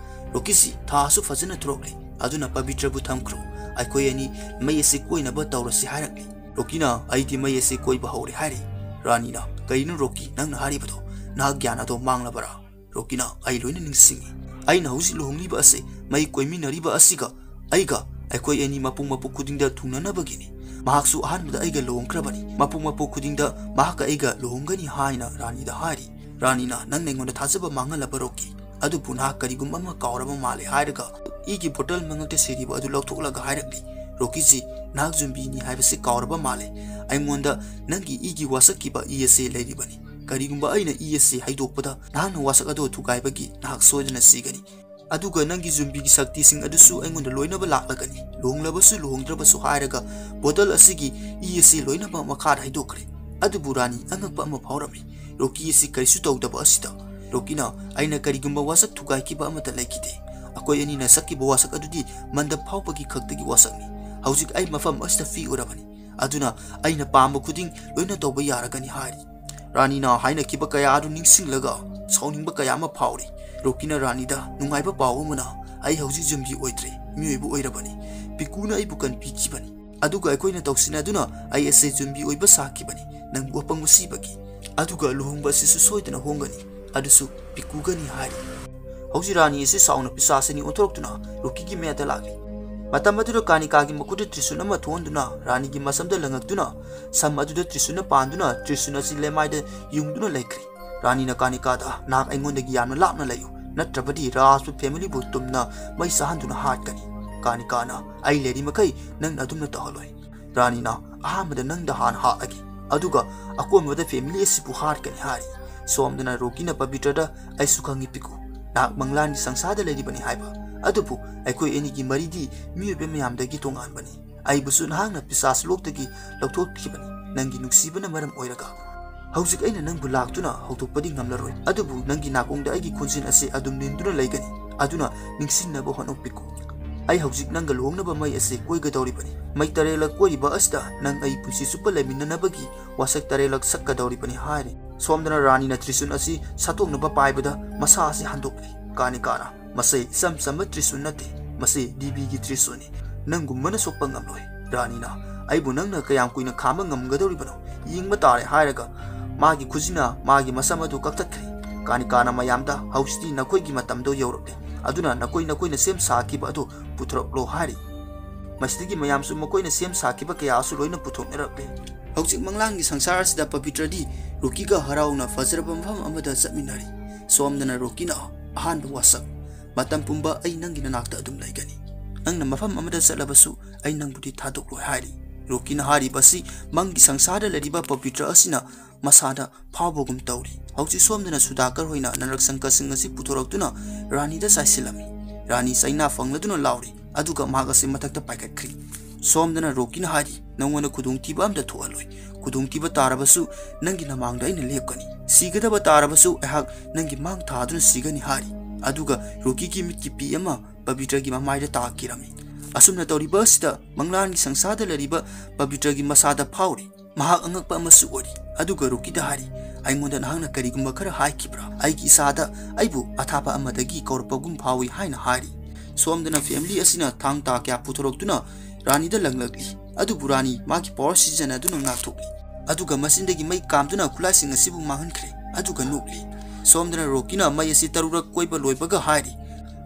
"ꯔꯣꯀꯤꯁꯤ ꯊꯥꯁꯨ ꯐꯖꯅ ꯊꯣꯔꯛꯂꯤ, ꯑꯗꯨꯅ ꯄꯕꯤꯇ꯭ꯔꯕꯨ ꯊꯝꯈ꯭ꯔꯣ, ꯑꯩꯈꯣꯏ ꯑꯅꯤ ꯃꯩ ꯑꯁꯤ ꯀꯣꯏꯅꯕ ꯇꯧꯔꯁꯤ" ꯍꯥꯏꯔꯛꯂꯤ꯫ ꯔꯣꯀꯤꯅ, "ꯑꯩꯗꯤ ꯃꯩ ꯑꯁꯤ ꯀꯣꯏꯕ ꯍꯧꯔꯦ" ꯍꯥꯏꯔꯤ꯫ ꯔꯥꯅꯤꯅ, "ꯀꯔꯤꯅꯣ ꯔꯣꯀꯤ, ꯅꯪꯅ ꯍꯥꯏꯔꯤꯕꯗꯣ? ꯅꯍꯥꯛ ꯒ꯭ꯌꯥꯟ ꯑꯗꯣ ꯃꯥꯡꯂꯕꯔꯥ?" ꯔꯣꯀꯤꯅ, "ꯑꯩ ꯂꯣꯏꯅ ꯅꯤꯡꯁꯤꯡꯉꯤ꯫ ꯑꯩꯅ ꯍꯧꯖꯤꯛ ꯂꯨꯍꯣꯡꯂꯤꯕ ꯑꯁꯤ ꯃꯩ ꯀꯣꯏꯃꯤꯟꯅꯔꯤꯕ ꯑꯁꯤꯒ ꯑꯩꯒ, ꯑꯩꯈꯣꯏ ꯑꯅꯤ ꯃꯄꯣꯛ ꯃꯄꯣꯛ ꯈꯨꯗꯤꯡꯗ ꯊꯨꯡꯅꯅꯕꯒꯤꯅꯤ꯫ ꯃꯍꯥꯛꯁꯨ ꯑꯍꯥꯟꯕꯗ ꯑꯩꯒ ꯂꯨꯍꯣꯡꯈ꯭ꯔꯕꯅꯤ꯫ ꯃꯄꯣꯛ ꯃꯄꯣꯛ ꯈꯨꯗꯤꯡꯗ ꯃꯍꯥꯛꯀ ꯑꯩꯒ ꯂꯨꯍꯣꯡꯒꯅꯤ" ꯍꯥꯏꯅ ꯔꯥꯅꯤꯗ ꯍꯥꯏꯔꯤ꯫ ꯔꯥꯅꯤꯅ, "ꯅꯪꯅ ꯑꯩꯉꯣꯟꯗ ꯊꯥꯖꯕ ꯃꯥꯡꯍꯜꯂꯕ ꯔꯣꯀꯤ꯫ ꯑꯗꯨꯕꯨ ꯅꯍꯥꯛ ꯀꯔꯤꯒꯨꯝꯕ ꯑꯃ ꯀꯥꯎꯔꯕ ꯃꯥꯜꯂꯦ" ꯍꯥꯏꯔꯒ ꯏꯒꯤ ꯕꯣꯇꯜ ꯃꯉꯛꯇ ꯁꯤꯔꯤꯕ ꯑꯗꯨ ꯂꯧꯊꯣꯛꯂꯒ ꯍꯥꯏꯔꯛꯂꯤ꯫ "ꯔꯣꯀꯤꯁꯤ, ꯅꯍꯥꯛ ꯖꯨꯝꯕꯤꯅꯤ ꯍꯥꯏꯕꯁꯤ ꯀꯥꯎꯔꯕ ꯃꯥꯜꯂꯦ꯫ ꯑꯩꯉꯣꯟꯗ ꯅꯪꯒꯤ ꯏꯒꯤ ꯋꯥꯁꯛꯈꯤꯕ ꯏ ꯑꯁꯤ ꯂꯩꯔꯤꯕꯅꯤ꯫ ꯀꯔꯤꯒꯨꯝꯕ ꯑꯩꯅ ꯏ ꯑꯁꯤ ꯍꯩꯗꯣꯛꯄꯗ ꯅꯍꯥꯛꯅ ꯋꯥꯁꯛ ꯑꯗꯨ ꯊꯨꯒꯥꯏꯕꯒꯤ ꯅꯍꯥꯛ ꯁꯣꯏꯗꯅ ꯁꯤꯒꯅꯤ꯫ ꯑꯗꯨꯒ ꯅꯪꯒꯤ ꯖꯨꯝꯕꯤꯒꯤ ꯁꯛꯇꯤꯁꯤꯡ ꯑꯗꯨꯁꯨ ꯑꯩꯉꯣꯟꯗ ꯂꯣꯏꯅꯕ ꯂꯥꯛꯂꯒꯅꯤ꯫ ꯂꯨꯍꯣꯡꯂꯕꯁꯨ ꯂꯨꯍꯣꯡꯗ꯭ꯔꯕꯁꯨ" ꯍꯥꯏꯔꯒ ꯕꯣꯇꯜ ꯑꯁꯤꯒꯤ ꯏ ꯑꯁꯤ ꯂꯣꯏꯅꯃꯛ ꯃꯈꯥꯗ ꯍꯩꯗꯣꯛꯈ꯭ꯔꯦ꯫ ꯑꯗꯨꯕꯨ ꯔꯥꯅꯤ ꯑꯉꯛꯄ ꯑꯃ ꯐꯥꯎꯔꯝꯃꯤ꯫ ꯔꯣꯀꯤ ꯑꯁꯤ ꯀꯔꯤꯁꯨ ꯇꯧꯗꯕ ꯑꯁꯤꯗ ꯔꯣꯀꯤꯅ, "ꯑꯩꯅ ꯀꯔꯤꯒꯨꯝꯕ ꯋꯥꯁꯛ ꯊꯨꯒꯥꯏꯈꯤꯕ ꯑꯃꯠꯇ ꯂꯩꯈꯤꯗꯦ꯫ ꯑꯩꯈꯣꯏ ꯑꯅꯤꯅ ꯁꯛꯈꯤꯕ ꯋꯥꯁꯛ ꯑꯗꯨꯗꯤ ꯃꯟꯗꯞ ꯐꯥꯎꯕꯒꯤ ꯈꯛꯇꯒꯤ ꯋꯥꯁꯛꯅꯤ꯫ ꯍꯧꯖꯤꯛ ꯑꯩ ꯃꯐꯝ ꯑꯁꯤꯗ ꯐ꯭ꯔꯤ ꯑꯣꯏꯔꯕꯅꯤ꯫ ꯑꯗꯨꯅ ꯑꯩꯅ ꯄꯥꯝꯕ ꯈꯨꯗꯤꯡ ꯂꯣꯏꯅ ꯇꯧꯕ ꯌꯥꯔꯒꯅꯤ" ꯍꯥꯏꯔꯤ꯫ ꯔꯥꯅꯤꯅ ꯍꯥꯏꯅꯈꯤꯕ ꯀꯌꯥ ꯑꯗꯨ ꯅꯤꯡꯁꯤꯡꯂꯒ ꯁꯥꯎꯅꯤꯡꯕ ꯀꯌꯥ ꯑꯃ ꯐꯥꯎꯔꯤ꯫ ꯔꯣꯀꯤꯅ ꯔꯥꯅꯤꯗ ꯅꯨꯡꯉꯥꯏꯕ ꯄꯥꯎ ꯑꯃꯅ, "ꯑꯩ ꯍꯧꯖꯤꯛ ꯖꯨꯝꯕꯤ ꯑꯣꯏꯗ꯭ꯔꯦ, ꯃꯤꯑꯣꯏꯕ ꯑꯣꯏꯔꯕꯅꯤ꯫ ꯄꯤꯀꯨꯅ ꯑꯩꯕꯨ ꯀꯟꯕꯤꯈꯤꯕꯅꯤ꯫ ꯑꯗꯨꯒ ꯑꯩꯈꯣꯏꯅ ꯇꯧꯁꯤꯟꯅꯗꯨꯅ ꯑꯩ ꯑꯁꯦ ꯖꯨꯝꯕꯤ ꯑꯣꯏꯕ ꯁꯥꯈꯤꯕꯅꯤ, ꯅꯪꯕꯨ ꯑꯄꯪꯕ ꯁꯤꯕꯒꯤ꯫ ꯑꯗꯨꯒ ꯂꯨꯍꯣꯡꯕ ꯑꯁꯤꯁꯨ ꯁꯣꯏꯗꯅ ꯍꯣꯡꯒꯅꯤ, ꯑꯗꯨꯁꯨ ꯄꯤꯀꯨꯒꯅꯤ" ꯍꯥꯏꯔꯤ꯫ ꯍꯧꯖꯤꯛ ꯔꯥꯅꯤ ꯑꯁꯤ ꯁꯥꯎꯅ ꯄꯤꯁꯥꯁꯤꯅꯤ ꯑꯣꯟꯊꯣꯔꯛꯇꯨꯅ ꯔꯣꯀꯤꯒꯤ ꯃꯌꯥꯗ ꯂꯥꯛꯂꯤ꯫ ꯃꯇꯝ ꯑꯗꯨꯗ ꯀꯥꯅꯤꯀꯥꯒꯤ ꯃꯈꯨꯠꯇ ꯇ꯭ꯔꯤꯁꯨꯟ ꯑꯃ ꯊꯣꯛꯍꯟꯗꯨꯅ ꯔꯥꯅꯤꯒꯤ ꯃꯁꯝꯗ ꯂꯪꯉꯛꯇꯨꯅ ꯁꯝ ꯑꯗꯨꯗ ꯇ꯭ꯔꯤꯁꯨꯟꯅ ꯄꯥꯟꯗꯨꯅ ꯇ꯭ꯔꯤꯁꯨꯟ ꯑꯁꯤ ꯂꯩꯃꯥꯏꯗ ꯌꯨꯡꯗꯨꯅ ꯂꯩꯈ꯭ꯔꯦ꯫ ꯔꯥꯅꯤꯅ ꯀꯥꯅꯤꯀꯥꯗ, "ꯅꯍꯥꯛ ꯑꯩꯉꯣꯟꯗꯒꯤ ꯌꯥꯝꯅ ꯂꯥꯞꯅ ꯂꯩꯌꯨ, ꯅꯠꯇ꯭ꯔꯕꯗꯤ ꯔꯥꯖꯄꯨ ꯐꯦꯃꯤꯂꯤꯕꯨ ꯇꯨꯝꯅ ꯃꯩ ꯆꯥꯍꯟꯗꯨꯅ ꯍꯥꯠꯀꯅꯤ꯫" ꯀꯥꯅꯤꯀꯥꯅ, "ꯑꯩ ꯂꯩꯔꯤ ꯃꯈꯩ ꯅꯪꯅ ꯑꯗꯨꯝꯅ ꯇꯧꯍꯜꯂꯣꯏ꯫" ꯔꯥꯅꯤꯅ, "ꯑꯍꯥꯟꯕꯗ ꯅꯪꯗ ꯍꯥꯟꯅ ꯍꯥꯠꯂꯒꯦ, ꯑꯗꯨꯒ ꯑꯀꯣꯟꯕꯗ ꯐꯦꯃꯤꯂꯤ ꯑꯁꯤꯕꯨ ꯍꯥꯠꯀꯅꯤ" ꯍꯥꯏꯔꯤ꯫ ꯁꯣꯝꯗꯅ ꯔꯣꯀꯤꯅ ꯄꯕꯤꯇ꯭ꯔꯗ, "ꯑꯩꯁꯨ ꯈꯪꯉꯤ ꯄꯤꯀꯨ, ꯅꯍꯥꯛ ꯃꯪꯂꯥꯟꯒꯤ ꯁꯪꯁꯥꯔꯗ ꯂꯩꯔꯤꯕꯅꯤ ꯍꯥꯏꯕ, ꯑꯗꯨꯕꯨ ꯑꯩꯈꯣꯏ ꯑꯅꯤꯒꯤ ꯃꯔꯤꯗꯤ ꯃꯤꯑꯣꯏꯕ ꯃꯌꯥꯝꯗꯒꯤ ꯇꯣꯉꯥꯟꯕꯅꯤ꯫ ꯑꯩꯕꯨꯁꯨ ꯅꯍꯥꯛꯅ ꯄꯤꯁꯥꯆ ꯂꯣꯛꯇꯒꯤ ꯂꯧꯊꯣꯛꯈꯤꯕꯅꯤ꯫ ꯅꯪꯒꯤ ꯅꯨꯡꯁꯤꯕꯅ ꯃꯔꯝ ꯑꯣꯏꯔꯒ ꯍꯧꯖꯤꯛ ꯑꯩꯅ ꯅꯪꯕꯨ ꯂꯥꯛꯇꯨꯅ ꯍꯧꯗꯣꯛꯄꯗꯤ ꯉꯝꯂꯔꯣꯏ, ꯑꯗꯨꯕꯨ ꯅꯪꯒꯤ ꯅꯥꯀꯣꯡꯗ ꯑꯩꯒꯤ ꯈꯣꯟꯖꯦꯜ ꯑꯁꯤ ꯑꯗꯨꯝ ꯅꯤꯟꯗꯨꯅ ꯂꯩꯒꯅꯤ꯫ ꯑꯗꯨꯅ ꯅꯤꯡꯁꯤꯡꯅꯕ ꯍꯣꯠꯅꯧ ꯄꯤꯀꯨ꯫ ꯑꯩ ꯍꯧꯖꯤꯛ ꯅꯪꯒ ꯂꯨꯍꯣꯡꯅꯕ ꯃꯩ ꯑꯁꯤ ꯀꯣꯏꯒꯗꯧꯔꯤꯕꯅꯤ꯫ ꯃꯩ ꯇꯔꯦꯠꯂꯛ ꯀꯣꯏꯔꯤꯕ ꯑꯁꯤꯗ ꯅꯪ ꯑꯩ ꯄꯨꯟꯁꯤ ꯆꯨꯞꯄ ꯂꯩꯃꯤꯟꯅꯅꯕꯒꯤ ꯋꯥꯁꯛ ꯇꯔꯦꯠꯂꯛ ꯁꯛꯀꯗꯧꯔꯤꯕꯅꯤ" ꯍꯥꯏꯔꯤ꯫ ꯁꯣꯝꯗꯅ ꯔꯥꯅꯤꯅ ꯇ꯭ꯔꯤꯁꯨꯟ ꯑꯁꯤ ꯁꯠꯇꯣꯛꯅꯕ ꯄꯥꯏꯕꯗ ꯃꯁꯥ ꯑꯁꯤ ꯍꯟꯗꯣꯛꯂꯤ꯫ ꯀꯥꯅꯤꯀꯥꯅ, "ꯃꯁꯤ ꯏꯆꯝ ꯆꯝꯕ ꯇ꯭ꯔꯤꯁꯨꯟ ꯅꯠꯇꯦ, ꯃꯁꯤ ꯗꯦꯕꯤꯒꯤ ꯇ꯭ꯔꯤꯁꯨꯟꯅꯤ꯫ ꯅꯪꯒꯨꯝꯕꯅ ꯁꯣꯛꯄ ꯉꯝꯂꯣꯏ꯫" ꯔꯥꯅꯤꯅ, "ꯑꯩꯕꯨ ꯅꯪꯅ ꯀꯌꯥꯝ ꯀꯨꯏꯅ ꯈꯥꯝꯕ ꯉꯝꯒꯗꯧꯔꯤꯕꯅꯣ? ꯌꯦꯡꯕ ꯇꯥꯔꯦ" ꯍꯥꯏꯔꯒ ꯃꯥꯒꯤ ꯈꯨꯖꯤꯟꯅ ꯃꯥꯒꯤ ꯃꯁꯝ ꯑꯗꯨ ꯀꯛꯊꯠꯈ꯭ꯔꯦ꯫ ꯀꯥꯅꯤꯀꯥꯅ ꯃꯌꯥꯝꯗ, "ꯍꯧꯖꯤꯛꯇꯤ ꯅꯈꯣꯏꯒꯤ ꯃꯇꯝꯗꯣ ꯌꯧꯔꯛꯂꯦ, ꯑꯗꯨꯅ ꯅꯈꯣꯏ ꯅꯈꯣꯏꯅ ꯁꯦꯝ ꯁꯥꯈꯤꯕ ꯑꯗꯨ ꯄꯨꯊꯣꯔꯛꯂꯣ" ꯍꯥꯏꯔꯤ꯫ ꯃꯁꯤꯗꯒꯤ ꯃꯌꯥꯝꯁꯨ ꯃꯈꯣꯏꯅ ꯁꯦꯝ ꯁꯥꯈꯤꯕ ꯀꯌꯥꯁꯨ ꯂꯣꯏꯅ ꯄꯨꯊꯣꯛꯅꯔꯛꯂꯦ꯫ ꯍꯧꯖꯤꯛ ꯃꯪꯂꯥꯟꯒꯤ ꯁꯪꯁꯥꯔ ꯑꯁꯤꯗ ꯄꯕꯤꯇ꯭ꯔꯗꯤ ꯔꯣꯀꯤꯒ ꯍꯔꯥꯎꯅ ꯐꯖꯔꯕ ꯃꯐꯝ ꯑꯃꯗ ꯆꯠꯃꯤꯟꯅꯔꯤ꯫ ꯁꯣꯝꯗꯅ ꯔꯣꯀꯤꯅ, "ꯑꯍꯥꯟꯕ ꯋꯥꯁꯛ, ꯃꯇꯝ ꯄꯨꯝꯕ ꯑꯩ ꯅꯪꯒꯤ ꯅꯅꯥꯛꯇ ꯑꯗꯨꯝ ꯂꯩꯒꯅꯤ꯫ ꯅꯪꯅ ꯃꯐꯝ ꯑꯃꯗ ꯆꯠꯂꯕꯁꯨ ꯑꯩ ꯅꯪꯕꯨꯗꯤ ꯊꯥꯗꯣꯛꯂꯣꯏ" ꯍꯥꯏꯔꯤ꯫ ꯔꯣꯀꯤꯅ ꯍꯥꯏꯔꯤꯕ ꯑꯁꯤ ꯃꯪꯒꯤ ꯁꯪꯁꯥꯔꯗ ꯂꯩꯔꯤꯕ ꯄꯕꯤꯇ꯭ꯔ ꯑꯁꯤꯅ ꯃꯁꯥꯗ ꯐꯥꯎꯕꯒꯨꯝ ꯇꯧꯔꯤ꯫ ꯍꯧꯖꯤꯛ ꯁꯣꯝꯗꯅ ꯁꯨꯗꯥꯀꯔ ꯍꯣꯏꯅ ꯅꯔꯛ ꯁꯪꯀꯁꯤꯡ ꯑꯁꯤ ꯄꯨꯊꯣꯔꯛꯇꯨꯅ ꯔꯥꯅꯤꯗ ꯆꯥꯏꯁꯤꯜꯂꯝꯃꯤ꯫ ꯔꯥꯅꯤ ꯆꯩꯅꯥ ꯐꯪꯂꯗꯨꯅ ꯂꯥꯎꯔꯤ, ꯑꯗꯨꯒ ꯃꯍꯥꯛ ꯑꯁꯤ ꯃꯊꯛꯇ ꯄꯥꯏꯈꯠꯈ꯭ꯔꯤ꯫ ꯁꯣꯝꯗꯅ ꯔꯣꯀꯤꯅ ꯍꯥꯏꯔꯤ, "ꯅꯉꯣꯟꯗ ꯈꯨꯗꯣꯡꯊꯤꯕ ꯑꯝꯇ ꯊꯣꯛꯍꯜꯂꯣꯏ꯫ ꯈꯨꯗꯣꯡꯊꯤꯕ ꯇꯥꯔꯕꯁꯨ ꯅꯪꯒꯤ ꯅꯃꯥꯡꯗ ꯑꯩꯅ ꯂꯦꯞꯀꯅꯤ꯫ ꯁꯤꯒꯗꯕ ꯇꯥꯔꯕꯁꯨ ꯑꯩꯍꯥꯛ ꯅꯪꯒꯤ ꯃꯥꯡ ꯊꯥꯗꯨꯅ ꯁꯤꯒꯅꯤ" ꯍꯥꯏꯔꯤ꯫ ꯑꯗꯨꯒ ꯔꯣꯀꯤꯒꯤ ꯃꯤꯠꯀꯤ ꯄꯤ ꯑꯃ ꯄꯕꯤꯇ꯭ꯔꯒꯤ ꯃꯃꯥꯏꯗ ꯇꯥꯈꯤꯔꯝꯃꯤ꯫ ꯑꯁꯨꯝꯅ ꯇꯧꯔꯤꯕ ꯑꯁꯤꯗ ꯃꯪꯂꯥꯟꯒꯤ ꯁꯪꯁꯥꯔꯗ ꯂꯩꯔꯤꯕ ꯄꯕꯤꯇ꯭ꯔꯒꯤ ꯃꯁꯥꯗ ꯐꯥꯎꯔꯤ꯫ ꯃꯍꯥꯛ ꯑꯉꯛꯄ ꯑꯃꯁꯨ ꯑꯣꯏꯔꯤ꯫ ꯑꯗꯨꯒ ꯔꯣꯀꯤꯗ ꯍꯥꯏꯔꯤ, "ꯑꯩꯉꯣꯟꯗ ꯅꯍꯥꯛꯅ ꯀꯔꯤꯒꯨꯝꯕ ꯈꯔ ꯍꯥꯏꯈꯤꯕ꯭ꯔꯥ? ꯑꯩꯒꯤ ꯏꯁꯥꯗ ꯑꯩꯕꯨ ꯑꯊꯥꯞꯄ ꯑꯃꯗꯒꯤ ꯀꯧꯔꯛꯄꯒꯨꯝ ꯐꯥꯎꯏ" ꯍꯥꯏꯅ ꯍꯥꯏꯔꯤ꯫ ꯁꯣꯝꯗꯅ ꯐꯦꯃꯤꯂꯤ ꯑꯁꯤꯅ ꯊꯥꯡ ꯇꯥ ꯀꯌꯥ ꯄꯨꯊꯣꯔꯛꯇꯨꯅ ꯔꯥꯅꯤꯗ ꯂꯪꯂꯛꯂꯤ꯫ ꯑꯗꯨꯕꯨ ꯔꯥꯅꯤ ꯃꯥꯒꯤ ꯄꯋꯥꯔ ꯁꯤꯖꯤꯟꯅꯗꯨꯅ ꯉꯥꯛꯊꯣꯛꯂꯤ꯫ ꯑꯗꯨꯒ ꯃꯆꯤꯟꯗꯒꯤ ꯃꯩ ꯀꯥꯝꯗꯨꯅ ꯈꯨꯠꯂꯥꯏꯁꯤꯡ ꯑꯁꯤꯕꯨ ꯃꯥꯡꯍꯟꯈ꯭ꯔꯦ꯫ ꯑꯗꯨꯒ ꯅꯣꯛꯂꯤ꯫ ꯁꯣꯝꯗꯅ ꯔꯣꯀꯤꯅ ꯃꯩ ꯑꯁꯤ ꯇꯔꯨꯛꯔꯛ ꯀꯣꯏꯕ ꯂꯣꯏꯕꯒ ꯍꯥꯏꯔꯤ,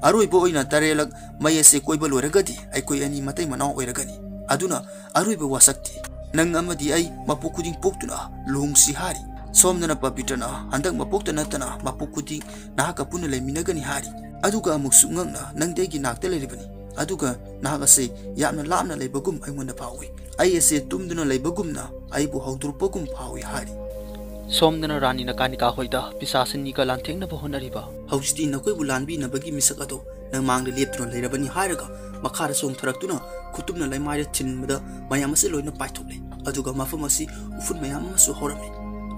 "ꯑꯔꯣꯏꯕ ꯑꯣꯏꯅ ꯇꯔꯦꯠꯂꯛ ꯃꯩ ꯑꯁꯦ ꯀꯣꯏꯕ ꯂꯣꯏꯔꯒꯗꯤ ꯑꯩꯈꯣꯏ ꯑꯅꯤ ꯃꯇꯩ ꯃꯅꯥꯎ ꯑꯣꯏꯔꯒꯅꯤ꯫ ꯑꯗꯨꯅ ꯑꯔꯣꯏꯕ ꯋꯥꯁꯛꯇꯤ ꯅꯪ ꯑꯃꯗꯤ ꯑꯩ ꯃꯄꯣꯛ ꯈꯨꯗꯤꯡ ꯄꯣꯛꯇꯨꯅ ꯂꯨꯍꯣꯡꯁꯤ ꯍꯥꯏꯔꯤ꯫ ꯁꯣꯝꯗꯅ ꯄꯕꯤꯇ꯭ꯔꯅ ꯍꯟꯗꯛ ꯃꯄꯣꯛꯇ ꯅꯠꯇꯅ ꯃꯄꯣꯛ ꯈꯨꯗꯤꯡ ꯅꯍꯥꯛꯀ ꯄꯨꯟꯅ ꯂꯩꯃꯤꯟꯅꯒꯅꯤ ꯍꯥꯏꯔꯤ꯫ ꯑꯗꯨꯒ ꯑꯃꯨꯛꯁꯨ ꯉꯛꯅ ꯅꯪꯗꯤ ꯑꯩꯒꯤ ꯅꯥꯛꯇ ꯂꯩꯔꯤꯕꯅꯤ꯫ ꯑꯗꯨꯒ ꯅꯍꯥꯛ ꯑꯁꯦ ꯌꯥꯝꯅ ꯂꯥꯞꯅ ꯂꯩꯕꯒꯨꯝ ꯑꯩꯉꯣꯟꯗ ꯐꯥꯎꯏ꯫ ꯑꯩ ꯑꯁꯦ ꯇꯨꯝꯗꯨꯅ ꯂꯩꯕꯒꯨꯝꯅ ꯑꯩꯕꯨ ꯍꯧꯗꯣꯔꯛꯄꯒꯨꯝ ꯐꯥꯎꯏ ꯍꯥꯏꯔꯤ꯫ ꯁꯣꯝꯗꯅ ꯔꯥꯅꯤꯅ ꯀꯥꯅꯤꯀꯥ ꯍꯣꯏꯗ ꯄꯤꯁꯥꯁꯤꯅꯤꯒ ꯂꯥꯟꯊꯦꯡꯅꯕ ꯍꯣꯠꯅꯔꯤꯕ꯫ ꯍꯧꯖꯤꯛꯇꯤ ꯅꯈꯣꯏꯕꯨ ꯂꯥꯟꯕꯤꯅꯕꯒꯤ ꯃꯤꯁꯛ ꯑꯗꯣ ꯅꯪ ꯃꯥꯡꯗ ꯂꯦꯞꯇꯨꯅ ꯂꯩꯔꯕꯅꯤ ꯍꯥꯏꯔꯒ ꯃꯈꯥꯗ ꯆꯣꯡꯊꯔꯛꯇꯨꯅ ꯈꯨꯇꯨꯝꯅ ꯂꯩꯃꯥꯏꯗ ꯊꯤꯟꯕꯗ ꯃꯌꯥꯝ ꯑꯁꯤ ꯂꯣꯏꯅ ꯄꯥꯏꯊꯣꯛꯂꯦ꯫ ꯑꯗꯨꯒ ꯃꯐꯝ ꯑꯁꯤ ꯎꯐꯨꯟ ꯃꯌꯥꯝ ꯑꯃꯁꯨ ꯍꯧꯔꯝꯃꯤ꯫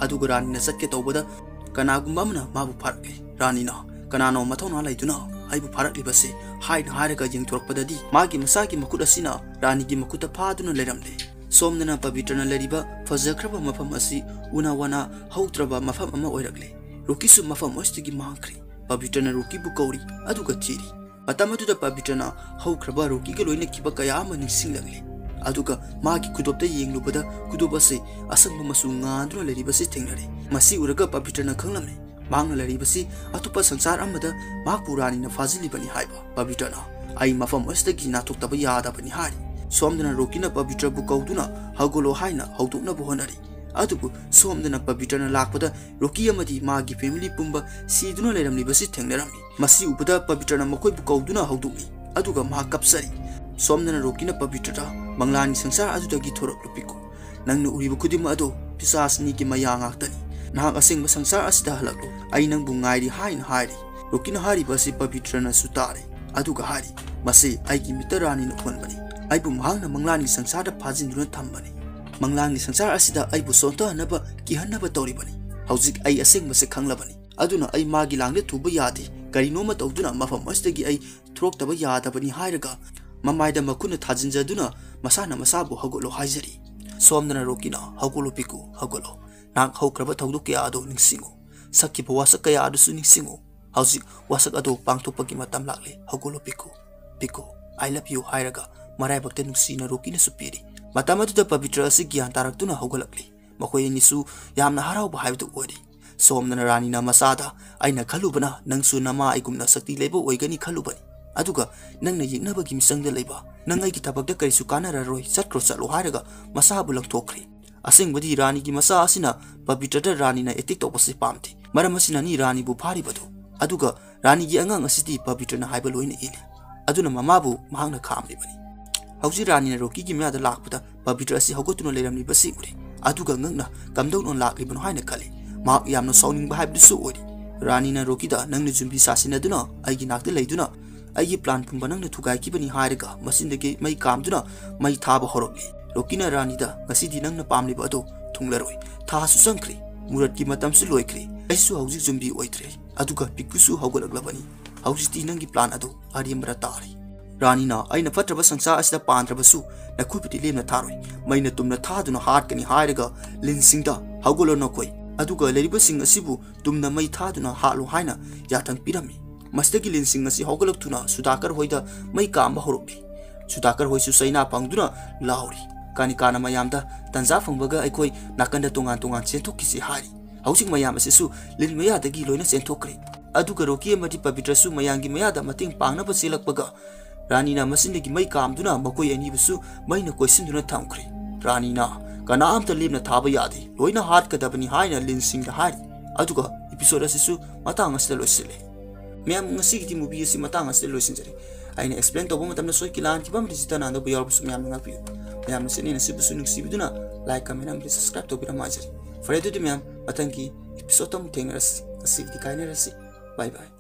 ꯑꯗꯨꯒ ꯔꯥꯅꯤꯅ ꯆꯠꯀꯦ ꯇꯧꯕꯗ ꯀꯅꯥꯒꯨꯝꯕ ꯑꯃꯅ ꯃꯥꯕꯨ ꯐꯥꯔꯛꯂꯦ꯫ ꯔꯥꯅꯤꯅ, "ꯀꯅꯥꯅꯣ ꯃꯊꯧꯅꯥ ꯂꯩꯗꯨꯅ ꯑꯩꯕꯨ ꯐꯥꯔꯛꯂꯤꯕꯁꯦ?" ꯍꯥꯏꯅ ꯍꯥꯏꯔꯒ ꯌꯦꯡꯊꯣꯔꯛꯄꯗꯗꯤ ꯃꯥꯒꯤ ꯃꯁꯥꯒꯤ ꯃꯈꯨꯠ ꯑꯁꯤꯅ ꯔꯥꯅꯤꯒꯤ ꯃꯈꯨꯠꯇ ꯐꯥꯗꯨꯅ ꯂꯩꯔꯝꯂꯦ꯫ ꯁꯣꯝꯗꯅ ꯄꯕꯤꯇ꯭ꯔꯅ ꯂꯩꯔꯤꯕ ꯐꯖꯈ꯭ꯔꯕ ꯃꯐꯝ ꯑꯁꯤ ꯎꯅꯥ ꯋꯥꯅꯥ ꯍꯧꯗ꯭ꯔꯕ ꯃꯐꯝ ꯑꯃ ꯑꯣꯏꯔꯛꯂꯦ꯫ ꯔꯣꯀꯤꯁꯨ ꯃꯐꯝ ꯑꯁꯤꯗꯒꯤ ꯃꯥꯡꯈ꯭ꯔꯦ꯫ ꯄꯕꯤꯇ꯭ꯔꯅ ꯔꯣꯀꯤꯕꯨ ꯀꯧꯔꯤ, ꯑꯗꯨꯒ ꯊꯤꯔꯤ꯫ ꯃꯇꯝ ꯑꯗꯨꯗ ꯄꯕꯤꯇ꯭ꯔꯅ ꯍꯧꯈ꯭ꯔꯕ ꯔꯣꯀꯤꯒ ꯂꯣꯏꯅꯈꯤꯕ ꯀꯌꯥ ꯑꯃ ꯅꯤꯡꯁꯤꯡꯂꯛꯂꯦ꯫ ꯑꯗꯨꯒ ꯃꯥꯒꯤ ꯈꯨꯗꯣꯞꯇ ꯌꯦꯡꯂꯨꯕꯗ ꯈꯨꯗꯣꯞ ꯑꯁꯤ ꯑꯁꯪꯕ ꯃꯆꯨ ꯉꯥꯟꯗꯨꯅ ꯂꯩꯔꯤꯕꯁꯤ ꯊꯦꯡꯅꯔꯦ꯫ ꯃꯁꯤ ꯎꯔꯒ ꯄꯕꯤꯇ꯭ꯔꯅ ꯈꯪꯂꯝꯃꯤ, ꯃꯍꯥꯛꯅ ꯂꯩꯔꯤꯕꯁꯤ ꯑꯇꯣꯞꯄ ꯁꯪꯁꯥꯔ ꯑꯃꯗ ꯃꯍꯥꯛꯄꯨ ꯔꯥꯅꯤꯅ ꯐꯥꯖꯤꯜꯂꯤꯕꯅꯤ ꯍꯥꯏꯕ꯫ ꯄꯕꯤꯇ꯭ꯔꯅ, "ꯑꯩ ꯃꯐꯝ ꯑꯁꯤꯗꯒꯤ ꯅꯥꯟꯊꯣꯛꯇꯕ ꯌꯥꯗꯕꯅꯤ" ꯍꯥꯏꯔꯤ꯫ ꯁꯣꯝꯗꯅ ꯔꯣꯀꯤꯅ ꯄꯕꯤꯇ꯭ꯔꯕꯨ ꯀꯧꯗꯨꯅ "ꯍꯧꯒꯠꯂꯣ" ꯍꯥꯏꯅ ꯍꯧꯗꯣꯛꯅꯕ ꯍꯣꯠꯅꯔꯤ꯫ ꯑꯗꯨꯕꯨ ꯁꯣꯝꯗꯅ ꯄꯕꯤꯇ꯭ꯔꯅ ꯂꯥꯛꯄꯗ ꯔꯣꯀꯤ ꯑꯃꯗꯤ ꯃꯥꯒꯤ ꯐꯦꯃꯤꯂꯤ ꯄꯨꯝꯕ ꯁꯤꯗꯨꯅ ꯂꯩꯔꯝꯂꯤꯕꯁꯤ ꯊꯦꯡꯅꯔꯝꯃꯤ꯫ ꯃꯁꯤ ꯎꯕꯗ ꯄꯕꯤꯇ꯭ꯔꯅ ꯃꯈꯣꯏꯕꯨ ꯀꯧꯗꯨꯅ ꯍꯧꯗꯣꯛꯂꯤ, ꯑꯗꯨꯒ ꯃꯍꯥꯛ ꯀꯞꯆꯔꯤ꯫ ꯁꯣꯝꯗꯅ ꯔꯣꯀꯤꯅ ꯄꯕꯤꯇ꯭ꯔꯗ, "ꯃꯪꯂꯥꯟꯒꯤ ꯁꯪꯁꯥꯔ ꯑꯗꯨꯗꯒꯤ ꯊꯣꯔꯛꯂꯨ ꯄꯤꯀꯨ꯫ ꯅꯪꯅ ꯎꯔꯤꯕ ꯈꯨꯗꯤꯡꯃꯛ ꯑꯗꯨ ꯄꯤꯁꯥꯁꯅꯤꯒꯤ ꯃꯌꯥ ꯉꯥꯛꯇꯅꯤ꯫ ꯅꯍꯥꯛ ꯑꯁꯦꯡꯕ ꯁꯪꯁꯥꯔ ꯑꯁꯤꯗ ꯍꯜꯂꯛꯂꯨ꯫ ꯑꯩ ꯅꯪꯕꯨ ꯉꯥꯏꯔꯤ" ꯍꯥꯏꯅ ꯍꯥꯏꯔꯤ꯫ ꯔꯣꯀꯤꯅ ꯍꯥꯏꯔꯤꯕ ꯑꯁꯤ ꯄꯕꯤꯇ꯭ꯔꯅꯁꯨ ꯇꯥꯔꯦ, ꯑꯗꯨꯒ ꯍꯥꯏꯔꯤ, "ꯃꯁꯤ ꯑꯩꯒꯤ ꯃꯤꯠꯇ ꯔꯥꯅꯤꯅ ꯎꯍꯟꯕꯅꯤ꯫ ꯑꯩꯕꯨ ꯃꯍꯥꯛꯅ ꯃꯪꯂꯥꯟꯒꯤ ꯁꯪꯁꯥꯔꯗ ꯐꯥꯖꯤꯟꯗꯨꯅ ꯊꯝꯕꯅꯤ꯫ ꯃꯪꯂꯥꯟꯒꯤ ꯁꯪꯁꯥꯔ ꯑꯁꯤꯗ ꯑꯩꯕꯨ ꯁꯣꯟꯊꯍꯟꯅꯕ, ꯀꯤꯍꯟꯅꯕ ꯇꯧꯔꯤꯕꯅꯤ꯫ ꯍꯧꯖꯤꯛ ꯑꯩ ꯑꯁꯦꯡꯕꯁꯦ ꯈꯪꯂꯕꯅꯤ꯫ ꯑꯗꯨꯅ ꯑꯩ ꯃꯥꯒꯤ ꯂꯥꯡꯗ ꯊꯨꯕ ꯌꯥꯗꯦ꯫ ꯀꯔꯤꯅꯣꯃ ꯇꯧꯗꯨꯅ ꯃꯐꯝ ꯑꯁꯤꯗꯒꯤ ꯑꯩ ꯊꯣꯔꯛꯇꯕ ꯌꯥꯗꯕꯅꯤ" ꯍꯥꯏꯔꯒ ꯃꯃꯥꯏꯗ ꯃꯈꯨꯠꯅ ꯊꯥꯖꯤꯟꯖꯗꯨꯅ ꯃꯁꯥꯅ ꯃꯁꯥꯕꯨ ꯍꯧꯒꯠꯂꯣ ꯍꯥꯏꯖꯔꯤ꯫ ꯁꯣꯝꯗꯅ ꯔꯣꯀꯤꯅ, "ꯍꯧꯒꯠꯂꯣ ꯄꯤꯀꯨ, ꯍꯧꯒꯠꯂꯣ꯫ ꯅꯍꯥꯛ ꯍꯧꯈ꯭ꯔꯕ ꯊꯧꯗꯣꯛ ꯀꯌꯥ ꯑꯗꯨ ꯅꯤꯡꯁꯤꯡꯉꯨ꯫ ꯁꯛꯈꯤꯕ ꯋꯥꯁꯛ ꯀꯌꯥ ꯑꯗꯨꯁꯨ ꯅꯤꯡꯁꯤꯡꯉꯨ꯫ ꯍꯧꯖꯤꯛ ꯋꯥꯁꯛ ꯑꯗꯨ ꯄꯥꯡꯊꯣꯛꯄꯒꯤ ꯃꯇꯝ ꯂꯥꯛꯂꯦ꯫ ꯍꯧꯒꯠꯂꯣ ꯄꯤꯀꯨ, ꯄꯤꯀꯨ, I love you" ꯍꯥꯏꯔꯒ ꯃꯔꯥꯏꯕꯛꯇ ꯅꯨꯡꯁꯤꯅ ꯔꯣꯀꯤꯅꯁꯨ ꯄꯤꯔꯤ꯫ ꯃꯇꯝ ꯑꯗꯨꯗ ꯄꯕꯤꯇ꯭ꯔ ꯑꯁꯤ ꯒ꯭ꯌꯥꯟ ꯇꯥꯔꯛꯇꯨꯅ ꯍꯧꯒꯠꯂꯛꯂꯤ꯫ ꯃꯈꯣꯏ ꯑꯅꯤꯁꯨ ꯌꯥꯝꯅ ꯍꯔꯥꯎꯕ ꯍꯥꯏꯕꯗꯨ ꯑꯣꯏꯔꯤ꯫ ꯁꯣꯝꯗꯅ ꯔꯥꯅꯤꯅ ꯃꯆꯥꯗ, "ꯑꯩꯅ ꯈꯜꯂꯨꯕꯅ ꯅꯪꯁꯨ ꯅꯃꯥ ꯑꯩꯒꯨꯝꯅ ꯁꯛꯇꯤ ꯂꯩꯕ ꯑꯣꯏꯒꯅꯤ ꯈꯜꯂꯨꯕꯅꯤ꯫ ꯑꯗꯨꯒ ꯅꯪꯅ ꯌꯦꯛꯅꯕꯒꯤ ꯃꯤꯆꯪꯗ ꯂꯩꯕ, ꯅꯪ ꯑꯩꯒꯤ ꯊꯕꯛꯇ ꯀꯔꯤꯁꯨ ꯀꯥꯟꯅꯔꯔꯣꯏ, ꯆꯠꯈ꯭ꯔꯣ ꯆꯠꯂꯣ ꯍꯥꯏꯔꯒ ꯃꯁꯥꯕꯨ ꯂꯪꯊꯣꯛꯈ꯭ꯔꯦ꯫ ꯑꯁꯦꯡꯕꯗꯤ ꯔꯥꯅꯤꯒꯤ ꯃꯆꯥ ꯑꯁꯤꯅ ꯄꯕꯤꯇ꯭ꯔꯗ ꯔꯥꯅꯤꯅ ꯑꯦꯇꯦꯛ ꯇꯧꯕꯁꯤ ꯄꯥꯝꯗꯦ꯫ ꯃꯔꯝ ꯑꯁꯤꯅꯅꯤ ꯔꯥꯅꯤꯕꯨ ꯐꯥꯔꯤꯕꯗꯨ꯫ ꯑꯗꯨꯒ ꯔꯥꯅꯤꯒꯤ ꯑꯉꯥꯡ ꯑꯁꯤꯗꯤ ꯄꯕꯤꯇ꯭ꯔꯅ ꯍꯥꯏꯕ ꯂꯣꯏꯅ ꯏꯜꯂꯤ꯫ ꯑꯗꯨꯅ ꯃꯃꯥꯕꯨ ꯃꯍꯥꯛꯅ ꯈꯥꯝꯂꯤꯕꯅꯤ꯫ ꯍꯧꯖꯤꯛ ꯔꯥꯅꯤꯅ ꯔꯣꯀꯤꯒꯤ ꯃꯌꯥꯗ ꯂꯥꯛꯄꯗ ꯄꯕꯤꯇ꯭ꯔ ꯑꯁꯤ ꯍꯧꯒꯠꯇꯨꯅ ꯂꯩꯔꯝꯂꯤꯕꯁꯤ ꯎꯔꯦ꯫ ꯑꯗꯨꯒ ꯉꯛꯅ ꯀꯝꯗꯧꯅ ꯂꯥꯛꯂꯤꯕꯅꯣ ꯍꯥꯏꯅ ꯈꯜꯂꯤ꯫ ꯃꯍꯥꯛ ꯌꯥꯝꯅ ꯁꯥꯎꯅꯤꯡꯕ ꯍꯥꯏꯕꯗꯨꯁꯨ ꯑꯣꯏꯔꯤ꯫ ꯔꯥꯅꯤꯅ ꯔꯣꯀꯤꯗ, "ꯅꯪꯅ ꯌꯨꯝꯕꯤ ꯁꯥꯁꯤꯟꯅꯗꯨꯅ ꯑꯩꯒꯤ ꯅꯥꯛꯇ ꯂꯩꯗꯨꯅ ꯑꯩꯒꯤ ꯄ꯭ꯂꯥꯟ ꯄꯨꯝꯕ ꯅꯪꯅ ꯊꯨꯒꯥꯏꯈꯤꯕꯅꯤ" ꯍꯥꯏꯔꯒ ꯃꯆꯤꯟꯗꯒꯤ ꯃꯩ ꯀꯥꯝꯗꯨꯅ ꯃꯩ ꯊꯥꯕ ꯍꯧꯔꯛꯂꯤ꯫ ꯔꯣꯀꯤꯅ ꯔꯥꯅꯤꯗ, "ꯉꯁꯤꯗꯤ ꯅꯪꯅ ꯄꯥꯝꯂꯤꯕ ꯑꯗꯣ ꯊꯨꯡꯂꯔꯣꯏ꯫ ꯊꯥꯁꯨ ꯆꯪꯈ꯭ꯔꯦ, ꯃꯨꯔꯠꯀꯤ ꯃꯇꯝꯁꯨ ꯂꯣꯏꯈ꯭ꯔꯦ꯫ ꯑꯩꯁꯨ ꯍꯧꯖꯤꯛ ꯌꯨꯝꯕꯤ ꯑꯣꯏꯗ꯭ꯔꯦ, ꯑꯗꯨꯒ ꯄꯤꯛꯀꯨꯁꯨ ꯍꯧꯒꯠꯂꯛꯂꯕꯅꯤ꯫ ꯍꯧꯖꯤꯛꯇꯤ ꯅꯪꯒꯤ ꯄ꯭ꯂꯥꯟ ꯑꯗꯨ ꯑꯔꯦꯝꯕꯗ ꯇꯥꯔꯦ꯫ ꯔꯥꯅꯤꯅ, ꯑꯩꯅ ꯐꯠꯇ꯭ꯔꯕ ꯁꯪꯁꯥꯔ ꯑꯁꯤꯗ ꯄꯥꯟꯗ꯭ꯔꯕꯁꯨ ꯅꯈꯣꯏꯕꯨꯗꯤ ꯂꯦꯝꯅ ꯊꯥꯔꯣꯏ꯫ ꯃꯩꯅ ꯇꯨꯝꯅ ꯊꯥꯗꯨꯅ ꯍꯥꯠꯀꯅꯤ" ꯍꯥꯏꯔꯒ ꯂꯤꯟꯁꯤꯡꯗ, "ꯍꯧꯒꯠꯂꯣ ꯅꯈꯣꯏ, ꯑꯗꯨꯒ ꯂꯩꯔꯤꯕꯁꯤꯡ ꯑꯁꯤꯕꯨ ꯇꯨꯝꯅ ꯃꯩ ꯊꯥꯗꯨꯅ ꯍꯥꯠꯂꯣ" ꯍꯥꯏꯅ ꯌꯥꯊꯪ ꯄꯤꯔꯝꯃꯤ꯫ ꯃꯁꯤꯗꯒꯤ ꯂꯤꯟꯁꯤꯡ ꯑꯁꯤ ꯍꯧꯒꯠꯂꯛꯇꯨꯅ ꯁꯨꯗꯥꯀꯔ ꯍꯣꯏꯗ ꯃꯩ ꯀꯥꯝꯕ ꯍꯧꯔꯛꯂꯤ꯫ ꯁꯨꯗꯥꯀꯔ ꯍꯣꯏꯁꯨ ꯆꯩꯅꯥ ꯐꯪꯗꯨꯅ ꯂꯥꯎꯔꯤ꯫ ꯀꯥꯅꯤꯀꯥꯅ ꯃꯌꯥꯝꯗ, "ꯇꯟꯖꯥ ꯐꯪꯕꯒ ꯑꯩꯈꯣꯏ ꯅꯥꯀꯟꯗ ꯇꯣꯉꯥꯟ ꯇꯣꯉꯥꯟ ꯆꯦꯟꯊꯣꯛꯈꯤꯁꯤ" ꯍꯥꯏꯔꯤ꯫ ꯍꯧꯖꯤꯛ ꯃꯌꯥꯝ ꯑꯁꯤꯁꯨ ꯂꯤꯟ ꯃꯌꯥꯗꯒꯤ ꯂꯣꯏꯅ ꯆꯦꯟꯊꯣꯛꯈ꯭ꯔꯦ꯫ ꯑꯗꯨꯒ ꯔꯣꯀꯤ ꯑꯃꯗꯤ ꯄꯕꯤꯇ꯭ꯔꯁꯨ ꯃꯌꯥꯝꯒꯤ ꯃꯌꯥꯗ ꯃꯇꯦꯡ ꯄꯥꯡꯅꯕ ꯆꯦꯜꯂꯛꯄꯒ, ꯔꯥꯅꯤꯅ ꯃꯆꯤꯟꯗꯒꯤ ꯃꯩ ꯀꯥꯝꯗꯨꯅ ꯃꯈꯣꯏ ꯑꯅꯤꯕꯨꯁꯨ ꯃꯩꯅ ꯀꯣꯏꯁꯤꯟꯗꯨꯅ ꯊꯝꯈ꯭ꯔꯦ꯫ ꯔꯥꯅꯤꯅ, "ꯀꯅꯥꯝꯇ ꯂꯦꯝꯅ ꯊꯥꯕ ꯌꯥꯗꯦ, ꯂꯣꯏꯅ ꯍꯥꯠꯀꯗꯕꯅꯤ" ꯍꯥꯏꯅ ꯂꯤꯟꯁꯤꯡꯗ ꯍꯥꯏꯔꯤ꯫ ꯑꯗꯨꯒ episode ꯑꯁꯤꯁꯨ ꯃꯇꯥꯡ ꯑꯁꯤꯗ ꯂꯣꯏꯁꯤꯜꯂꯦ꯫ ꯃꯌꯥꯝ, ꯉꯁꯤꯒꯤꯗꯤ movie ꯑꯁꯤ ꯃꯇꯥꯡ ꯑꯁꯤꯗ ꯂꯣꯏꯁꯤꯟꯖꯔꯦ꯫ ꯑꯩꯅ explain ꯇꯧꯕ ꯃꯇꯝꯗ ꯁꯣꯏꯈꯤ ꯂꯥꯟꯈꯤꯕ ꯑꯃꯗꯤ ꯆꯤꯠꯇ ꯅꯥꯟꯗꯕ ꯌꯥꯎꯔꯕꯁꯨ ꯃꯌꯥꯝꯅ ꯉꯥꯛꯄꯤꯌꯨ꯫ ꯃꯌꯥꯝꯅ channel ꯑꯁꯤꯕꯨꯁꯨ ꯅꯨꯡꯁꯤꯕꯤꯗꯨꯅ like, comment ꯑꯃꯗꯤ subscribe ꯇꯧꯕꯤꯔꯝꯃꯨ ꯍꯥꯏꯖꯔꯤ꯫ ꯐꯔꯦ, ꯑꯗꯨꯗꯤ ꯃꯌꯥꯝ, ꯃꯊꯪꯒꯤ episode ꯑꯃꯨꯛ ꯊꯦꯡꯅꯔꯁꯤ꯫ ꯉꯁꯤꯒꯤꯗꯤ ꯀꯥꯏꯅꯔꯁꯤ꯫ Bye bye꯫